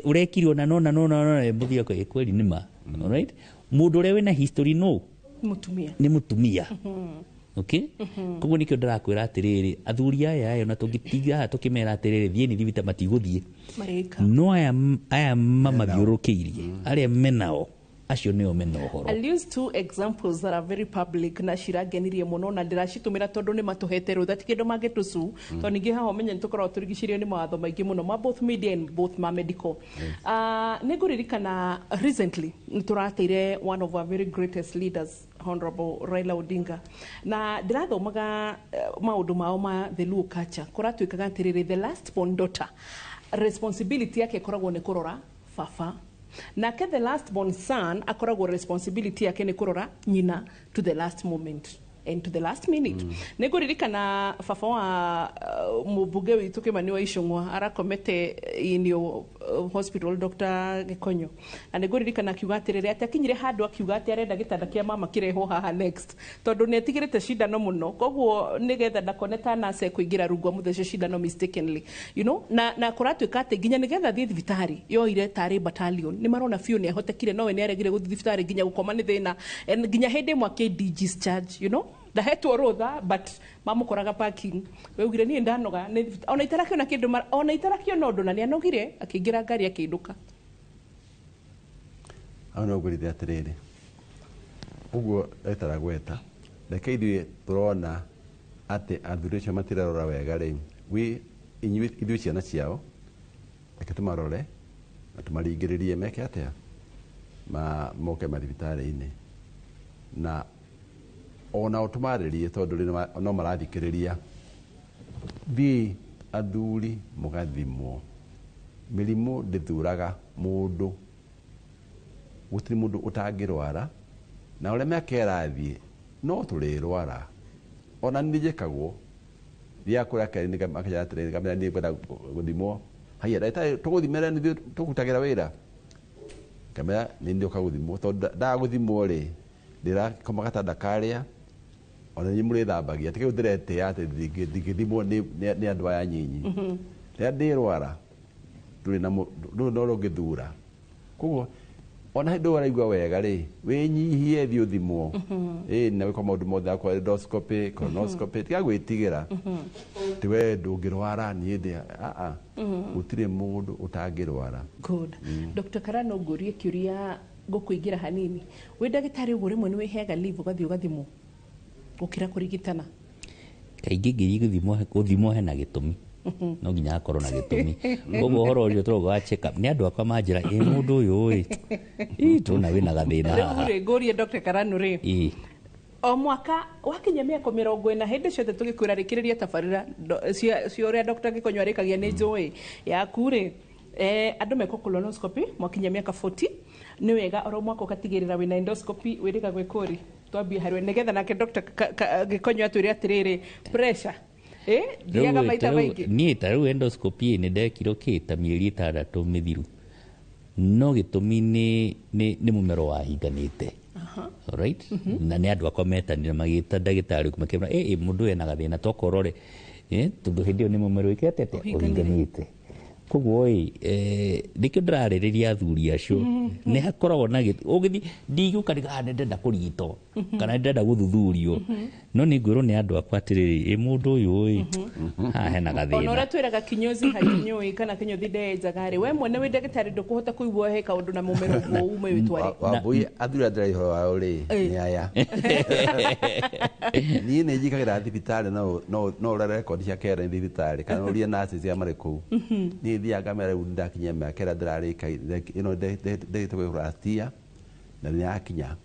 ũrekire ũna nona nona mũthuri akauga kweli nĩ ma. Alright? Mũndũ ũrĩa wĩna history no mũtumia nĩ mũtumia. Okay? Koguo nĩkĩo ndĩrakwĩra atĩrĩrĩ athuri aya aya ona tũngĩtiga haha tũkĩmera atĩrĩrĩ thiĩ nĩ thibita matigũthiĩ no aya mamathiũrũrũkĩirie arĩa menao acio nĩo mena ũhoro. I'll use two examples that are very public na cirangenirie mũno na ndĩracitumĩra tondũ nĩ matũhete rũtha ti kĩndũ mangĩtũcu tondũ ningĩ haha ũmenye nĩ tũkoragwo tũrigicĩirio nĩ mawatho maingĩ mũno ma both media and both ma medical. Nĩ ngũririkana recently nĩ tũrateire one of our very greatest leaders, Honorable Raila Odinga, na ndĩrathomaga maũndũ mao ma the Luo culture kũratuĩkaga atĩrĩrĩ the last born daughter responsibility yake ĩkoragwo nĩ kũrora baba nake the last born son akoragwo responsibility yake nĩ kũrora nyina to the last moment and to the last minute. Nĩ ngũririkana baba wa mũmbunge witũ Kĩmani wa Icũng'wa arakomete in hospital Dr. Gĩkonyo na nĩ ngũririkana akiuga atĩrĩrĩ atĩ akinyire handũ akiuga atĩ arenda gĩtanda kĩa mama kĩrehwo haha next tondũ nĩ etigĩrĩte cindano mũno koguo nĩgetha ndakone ta nurse ekũingĩra rungu amũthece cindano mistakenly, you know, na kũratuĩka atĩ nginya nĩgetha athiĩ thibitarĩ yoire tarĩ battalion nĩ marona biũ nĩ ahotekire nowe nĩ aregire gũthiĩ thibitarĩ nginya gũkoma nĩ thĩna nginya hĩndĩ ĩmwe akĩ discharge, you know, ndahetwo rũtha but mamũkoraga parking weugire niĩ ndanoga ona itarakĩona kĩndũ ona itarakĩona ũndũ na nĩ anogire akĩingĩra ngari akĩinũka. Hau no ngũrithia atĩrĩrĩ ũguo ndagĩtarĩ agweta reke ithuĩ tũrona atĩ athuri acio matirarora wega rĩ ithuĩ ciana ciao reke tũmarore na tũmaringĩrĩrie meke atĩa moke mathibitarĩ-inĩ na ona tũmarĩrie tondũ no marathikĩrĩria thiĩ athuri mũgathimwo mĩrimũ ndĩthuraga mũndũ gũtirĩ mũndũ ũtangĩrwara na ũrĩa mĩaka ĩrathiĩ no tũrĩrwara ona nĩ njĩkagwo thiaga kũrĩa kerĩ makĩnjĩra atĩrĩrĩ ngamĩra niĩ ngwenda gũthimwo haiya ndagĩtarĩ tũgũthimĩra nithuĩ tũkũrutagĩra wĩra ngamĩra nĩ ndĩũka gũthimwo tondũ ndaga gũthimwo rĩ Ndĩrakoma gatanda karĩa ona inyuĩ mũrĩthambagia ti kĩu ndĩretĩa atĩ ndingĩthimwo nĩ andũ aya nyinyi. Rĩrĩa ndĩrwara ndũrĩ na ndũrĩ na ũrĩa ũngĩthura. Koguo ona hĩndĩ ũraigua wega rĩ, wĩnyihie thiĩ ũthimwo. Ĩĩ na wĩkwo maũndũ mothe akorwo endoscopy, colonoscopy, tiga gwĩtigĩra. Ti we ndũngĩrwara niĩ ndĩ aa. Gũtirĩ mũndũ ũtangĩrwara. Good. Dr. Karano, ngũrie kĩũria ngũkũingĩra hanini. Wĩ ndagĩtarĩ ũguo rĩmwe nĩ wĩheaga leave ũgathiĩ ũgathimwo gũkĩra kũrigitana? Kaingĩ ngĩthiĩ gũthimwo hena gĩtũmi. No nginya hakorwo na gĩtũmi. Koguo ũhoro ũcio tũrauga wa check up nĩ andũ akwa manjĩra ĩ mũndũ ũyũ ĩ tũrona wĩna gathĩna haha. Rĩu rĩ, ngũrie Dr. Karano rĩ, o mwaka wakinya mĩaka 40 hĩndĩ ciothe tũgĩkwĩra rĩkĩrĩria tabarĩra cia ũrĩa Dr. Gĩkonyo arĩkagia nĩ njũĩ yaku rĩ, andũ mekwo colonoscopy mwakinya mĩaka 40 nĩ wega oro mwaka ũgatigĩrĩra wĩna endoscopy wĩrĩga gwĩkwo rĩ, twambie harĩ we nĩgetha nake Dr. Gĩkonyo atwĩre atĩrĩrĩ pressure thiaga maita maingĩ. Niĩ ta rĩu endoscopy nĩ ndekirwo kĩ ta mĩeri 6 mĩthiru, no gĩtũmi nĩ mũmero wahinganĩte. Alright? Na nĩ andũ akwa metanire magĩta ndagĩtarĩ makĩmwĩra ĩ mũndũ ũyũ ena gathĩna tokorwo rĩ, tondũ hĩndĩ ĩyo nĩ mũmero wĩkĩte atĩa ũhinganĩte. Koguo ĩ nĩkĩo ndĩrarĩrĩria athuri acio nĩ hakoragwo na ũgĩthiĩ ndigũka nĩ ndĩrenda kũrigitwo kana nĩ ndĩrenda gũthuthurio, no nĩ ngwĩrwo nĩ andũ akwa atĩrĩrĩ ĩ mũndũ ũyũ ĩ haha hena gathĩna. Ona ũrĩa twĩraga kinyozi hakinyũi kana kĩnyũthi ndenjaga rĩ, we mwene wĩ ndagĩtarĩ ndũkũhota kũigua he kaũndũ na mũmero ũguo ume wĩtware. Wambui athuri arĩa ndĩraihũra wao rĩ nĩ aya. Niĩ nĩ njikagĩra thibitarĩ no ũrore rekondi cia kera thibitarĩ kana ũrie nurses arĩa marĩ kũu. Niĩ thiaga ngamera rĩu ndakinyia mĩaka ĩrĩa ndĩrarĩka ĩno ndĩrĩte gwĩkwo last year na nĩ yakinya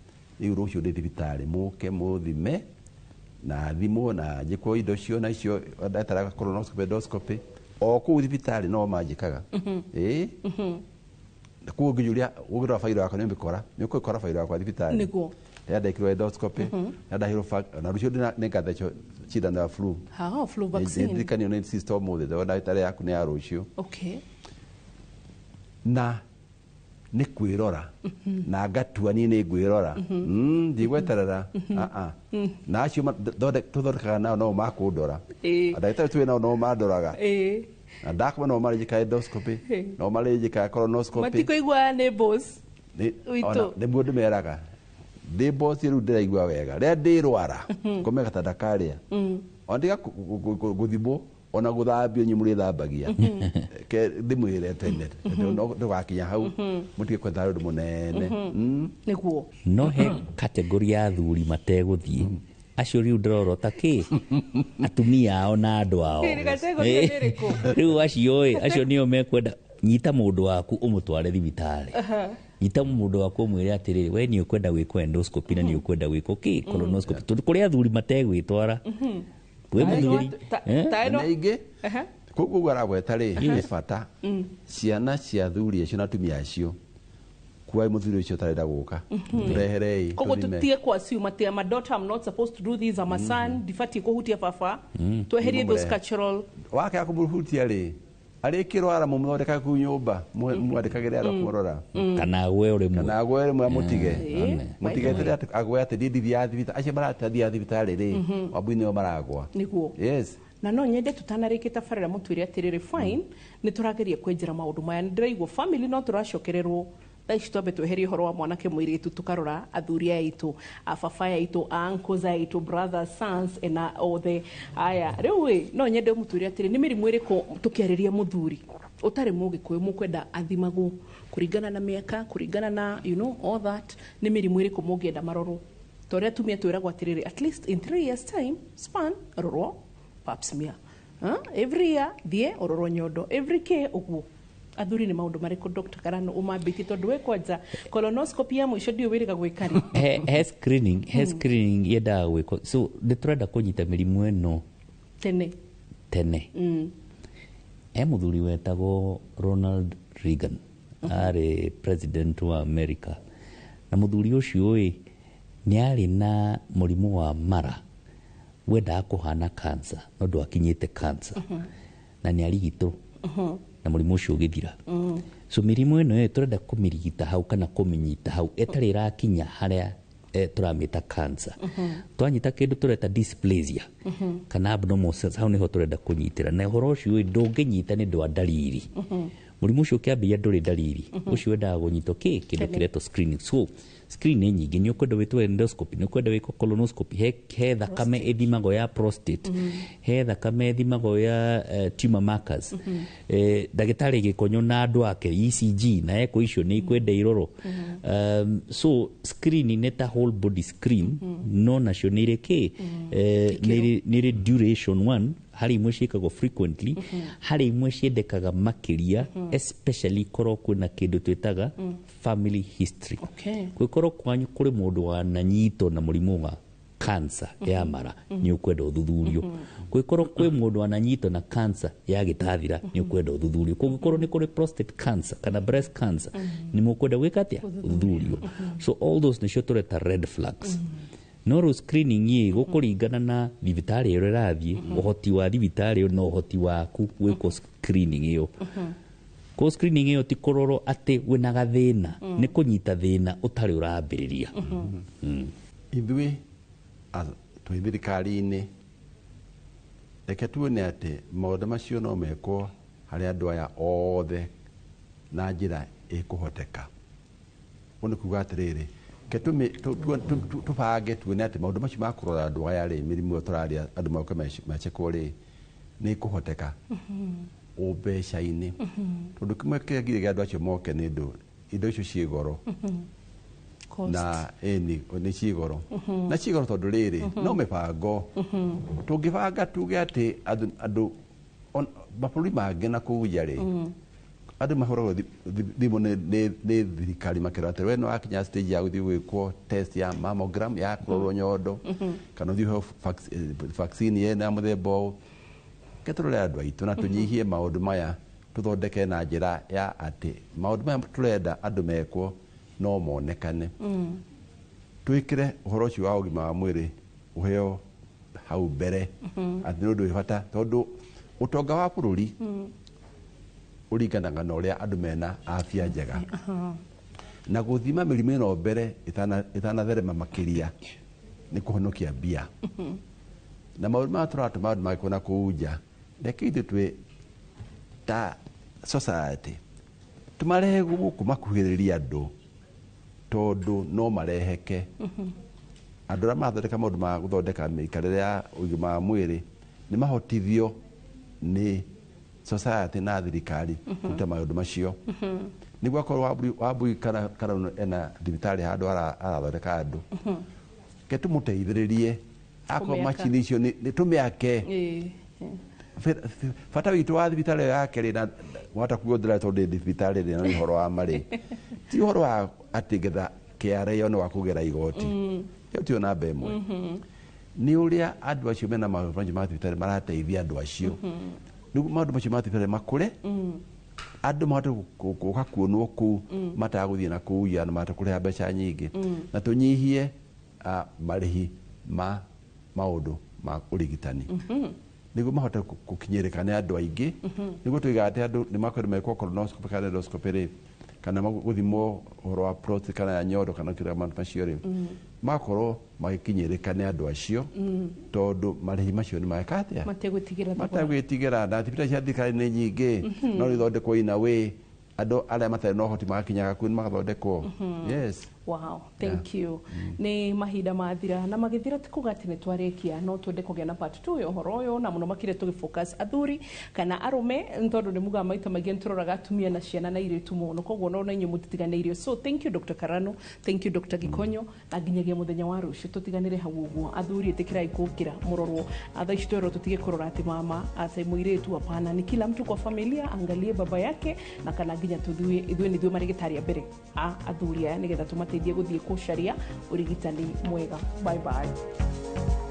rĩu rũciũ ndĩ thibitarĩ mũke mũthime na thimwo na njĩkwo indo cio na icio ndagĩtarĩ colonoscopy endoscopy o kũu thibitarĩ no manjĩkaga. Ĩĩ koguo ngĩnjũria ũngĩrora bairo yakwa nĩ ũmĩkora nĩ ũkũkora bairo yakwa thibitarĩ nĩguo rĩrĩa ndekirwo endoscopy rĩrĩa ndahirwo na rũciũ nĩ ngathecwo cindano ya flu. Flu vaccine. Ndirikanio nĩ sister ũmũthĩ tondũ ndagĩtarĩ yaku nĩ ya rũciũ. Okay. Na nĩ kwĩrora na ngatua niĩ nĩ ngwĩrora ndigweterera na acio tũthondekaga nao no makũndora ndagĩtarĩ twĩ nao no mandoraga na ndakoma no marĩnjĩkaga endoscopy no marĩnjĩkaga colonoscopy matikũigua nĩ boss witũ nĩguo ndĩmeraga ndĩ boss rĩu ndĩraigua wega rĩrĩa ndĩrwara ngome gatanda karĩa ona ndiga gũthimwo ona gũthambio inyuĩ mũrĩthambagia ke ndĩmwĩre tene ndũgakinya hau mũtige kwetha ũndũ mũnene. Nĩguo no he kategori ya athuri mategũthiĩ acio rĩu ndĩrorota kĩ atumia ao na andũ ao rĩu acio ĩ acio nĩo mekwenda nyita mũndũ waku ũmũtware thibitarĩ nyita mũndũ waku ũmwĩre atĩrĩrĩ we nĩ ũkwenda gwĩkwo endoscopy na nĩ ũkwenda gwĩkwo kĩ colonoscopy tondũ kũrĩ athuri mategwĩtwara wĩ mũthuri na ingĩ koguo ũguo aragweta rĩ nĩ bata ciana cia athuri acio na atumia acio kuai mũthuri ũcio ũtarenda gũka tũreherei. Koguo tũtige ku assume atĩ I'm a daughter, I'm not supposed to do this, I'm a son, ndibatiĩ kũhutia baba. Tweherie those cultural wake akũmũhutia rĩ arĩkĩrwara mũmũthondeka kũu nyũmba mwandĩkagĩre andũ kũmũrora kana agwe rĩmwe kana agwe rĩmwe amũtige mũtigeterere atĩ agwe atĩ niĩ ndithiaga thibitarĩ acio marathiaga thibitarĩ rĩ Wambui nĩo maragwa. Nĩguo. Yes. Na no nyende tũtanarĩkia tabarĩra mũtwĩre atĩrĩrĩ fine nĩ tũrageria kwenjera maũndũ maya nĩ ndĩraigua family no tũracokererwo thaa ici twambe tweherie ũhoro wa mwanake mũirĩtu tũkarora athuri aya aitũ ababa aya aitũ uncles aya aitũ brothers sons and othe aya rĩu ĩ no nyende mũtwĩre atĩrĩ nĩ mĩrimũ ĩrĩkũ tũkĩarĩria mũthuri ũtarĩ mũgĩkũyũ mũkwenda athimagwo kũringana na mĩaka kũringana na you know all that nĩ mĩrimũ ĩrĩkũ mũngĩenda marorwo ta ũrĩa atumia twĩragwo atĩrĩrĩ at least in 3 years time span rorwo pap smear every year thiĩ ũrorwo nyondo every k ũguo athuri nĩ maũndũ marĩkũ Dr. Karano ũmambĩtie tondũ we kwanja colonoscopy ya mũico ndiũ wĩrĩga gwĩka rĩ he screening he screening yendaga gwĩkwo so nĩ tũrenda kũnyita mĩrimũ ĩno tene he mũthuri wetagwo Ronald Reagan arĩ president wa America na mũthuri ũcio ĩ nĩ arĩ na mũrimũ wa mara wendaga kũhana cancer no ndwakinyĩte cancer na nĩ arigitwo na mũrimũ ũcio ũgĩthira. So mĩrimũ ĩno ĩ tũrenda kũmĩrigita hau kana kũmĩnyita hau ĩtarĩ ĩrakinya harĩa Tũramĩta cancer. Twanyita kĩndũ tũreta dysplasia kana abnormal cells, hau nĩho tũrenda kũnyitĩra na ũhoro ũcio ndũngĩnyita nĩ ũndũ wa ndariri. Mũrimũ ũcio ũkĩambĩrĩria ndũrĩ ndariri. Ũcio wendaga kũnyitwo kĩ kĩndũ kĩretwo screening. So screen nĩ nyingĩ, nĩ ũkwenda wĩtwo endoscopy, nĩ ũkwenda wĩkwo colonoscopy, he thakame ĩthimagwo ya prostate, he thakame ĩthimagwo ya tumor markers. Ndagĩtarĩ Gĩkonyo na andũ ake, ECG na echo, icio nĩ ikwenda irorwo. So screening nĩ ta whole body screen, no nacio nĩ irĩ kĩ nĩ irĩ duration one. Harĩ imwe ciĩkagwo frequently, harĩ imwe ciendekaga makĩria, especially korwo kwĩna kĩndũ twĩtaga family history. Gwĩkorwo kwanyu kũrĩ mũndũ wananyitwo na mũrimũ wa cancer ya mara, nĩ ũkwenda ũthuthurio. Gwĩkorwo kwĩ mũndũ wananyitwo na cancer ya gĩtathira, nĩ ũkwenda ũthuthurio. Kũngĩkorwo nĩ kũrĩ prostate cancer kana breast cancer, nĩ mũkwenda gwĩka atĩa? Ũthuthurio. So all those nĩcio tũreta red flags. No rĩu screening ĩ gũkũringana na thibitarĩ ĩrĩa ĩrathiĩ, ũhoti wa thibitarĩ ĩyo na ũhoti waku gwĩkwo screening ĩyo. Ko screening ĩyo ti kũrorwo atĩ wĩna gathĩna, nĩ kũnyita thĩna ũtarĩ ũrambĩrĩria. Ithuĩ twĩ thirikari-inĩ, reke tuone atĩ maũndũ macio no mekwo harĩ andũ aya othe na njĩra ĩkũhoteka. Ũũ nĩ kuga atĩrĩrĩ, ke tũbange tuone atĩ maũndũ macio ma kũrora andũ aya rĩ, mĩrimũ ĩyo tũraria andũ moke mecekwo rĩ, nĩ ĩkũhoteka o mbeca-inĩ, tondũ kĩmwe kĩrĩa nginya andũ acio moke nĩ ndũ indo icio ciĩ goro. Cost. Na ĩni nĩ ciĩ goro na ciĩ goro tondũ rĩrĩ no mĩbango tũngĩbanga tuge atĩ andũ mabũrũri mangĩ na kũu nja rĩ, andũ mahũragwo thimũ nĩ thirikari makĩrwo atĩ we nĩ wakinya stage ya gũthiĩ gwĩkwo test ya mammogram ya kũrorwo nyondo, kana ũthiĩ ũheo vaccine ya mũthemba ũũ. Ke tũrore andũ aitũ na tũnyihie maũndũ maya, tũthondeke na njĩra ya atĩ maũndũ maya tũrenda andũ mekwo no monekane. Twĩkĩre ũhoro ũcio wa ũgima wa mwĩrĩ ũheo hau mbere atĩ nĩ ũndũ wĩ bata, tondũ ũtonga wa bũrũri ũringanaga na ũrĩa andũ mena afya njega, na gũthima mĩrimũ ĩno mbere ĩtanatherema makĩria nĩ kũhonokia mbia. Na maũndũ maya tũratũma andũ magĩkwo na kũu nja, reke ithuĩ twĩ ta society tũmarehe gũkũ makuhĩrĩrie andũ, tondũ no mareheke. Andũ arĩa marathondeka maũndũ ma gũthondeka mĩikarĩre ya ũgima wa mwĩrĩ nĩ mahotithio nĩ society na thirikari kũruta maũndũ macio, nĩguo akorwo Wambui kana ena thibitarĩ handũ arathondeka andũ, ke tũmũteithĩrĩrie akorwo Kũmĩaka. Macini icio nĩ tũmĩake. Bata witũ wa thibitarĩ ĩyo yake rĩ, na wahota kuongerera tondũ ndĩ thibitarĩ rĩ, na nĩ ũhoro wa marĩ ti ũhoro wa atĩ getha KRA yone wa kũgera igoti. Ĩyo tiyo namba ĩmwe. Nĩ ũrĩa andũ acio mena maũndũ macio ma thibitarĩ marateithia andũ acio, nĩguo maũndũ macio ma thibitarĩ makũre, andũ mahote gũka kuonwo kũu matagũthiĩ na kũu ya na mahote kũrĩha mbeca nyingĩ, na tũnyihie marĩhi ma maũndũ ma ũrigitani, nĩguo mahote gũkinyĩrĩka nĩ andũ aingĩ, nĩguo tuigaga atĩ andũ nĩ makwenda mekwo colonoscopy kana endoscopy rĩ, kana gũthimwo ũhoro wa prostate kana ya nyondo kana kĩrĩa maũndũ macio rĩ, magakorwo magĩkinyĩrĩka nĩ andũ acio, tondũ marĩhi macio nĩ mageka atĩa? Mategwĩtigĩra thogora. Matagwĩtigĩra. Na thibitarĩ cia thirikari nĩ nyingĩ, no ithondekwo in a way andũ arĩa matarĩ na ũhoti magakinyaga kuo nĩ magathondekwo. Yes. Wow, thank you. Nĩ mahinda mathira na magĩthira, ti kuga atĩ nĩ twarĩkia, no twende kũgĩa na part 2 ya ũhoro ũyũ, na mũno makĩria tũgĩfocus athuri kana arũme, nĩ tondũ nĩ mugaga maita maingĩ nĩ tũroraga atumia na ciana na airĩtu mũno, koguo no na inyuĩ mũtitiganĩirio. So thank you Dr. Karano, thank you Dr. Gikonyo, na nginyagia mũthenya wa rũciũ tũtiganĩre hau ũguo. Athuri, ĩtĩkĩrai kũkĩra mũrorwo. Thaa ici twerwo tũtige kũrora atĩ mama atĩ mũirĩtu, hapana, ni kila mtu kwa familia angalie baba yake na kana nginya tuthuĩ ithuĩ nĩ ithuĩ marĩgĩtarĩ a mbere a athuri aya, nĩgetha tũmateithie gũthiĩ gũcaria ũrigitani mwega. Bye bye.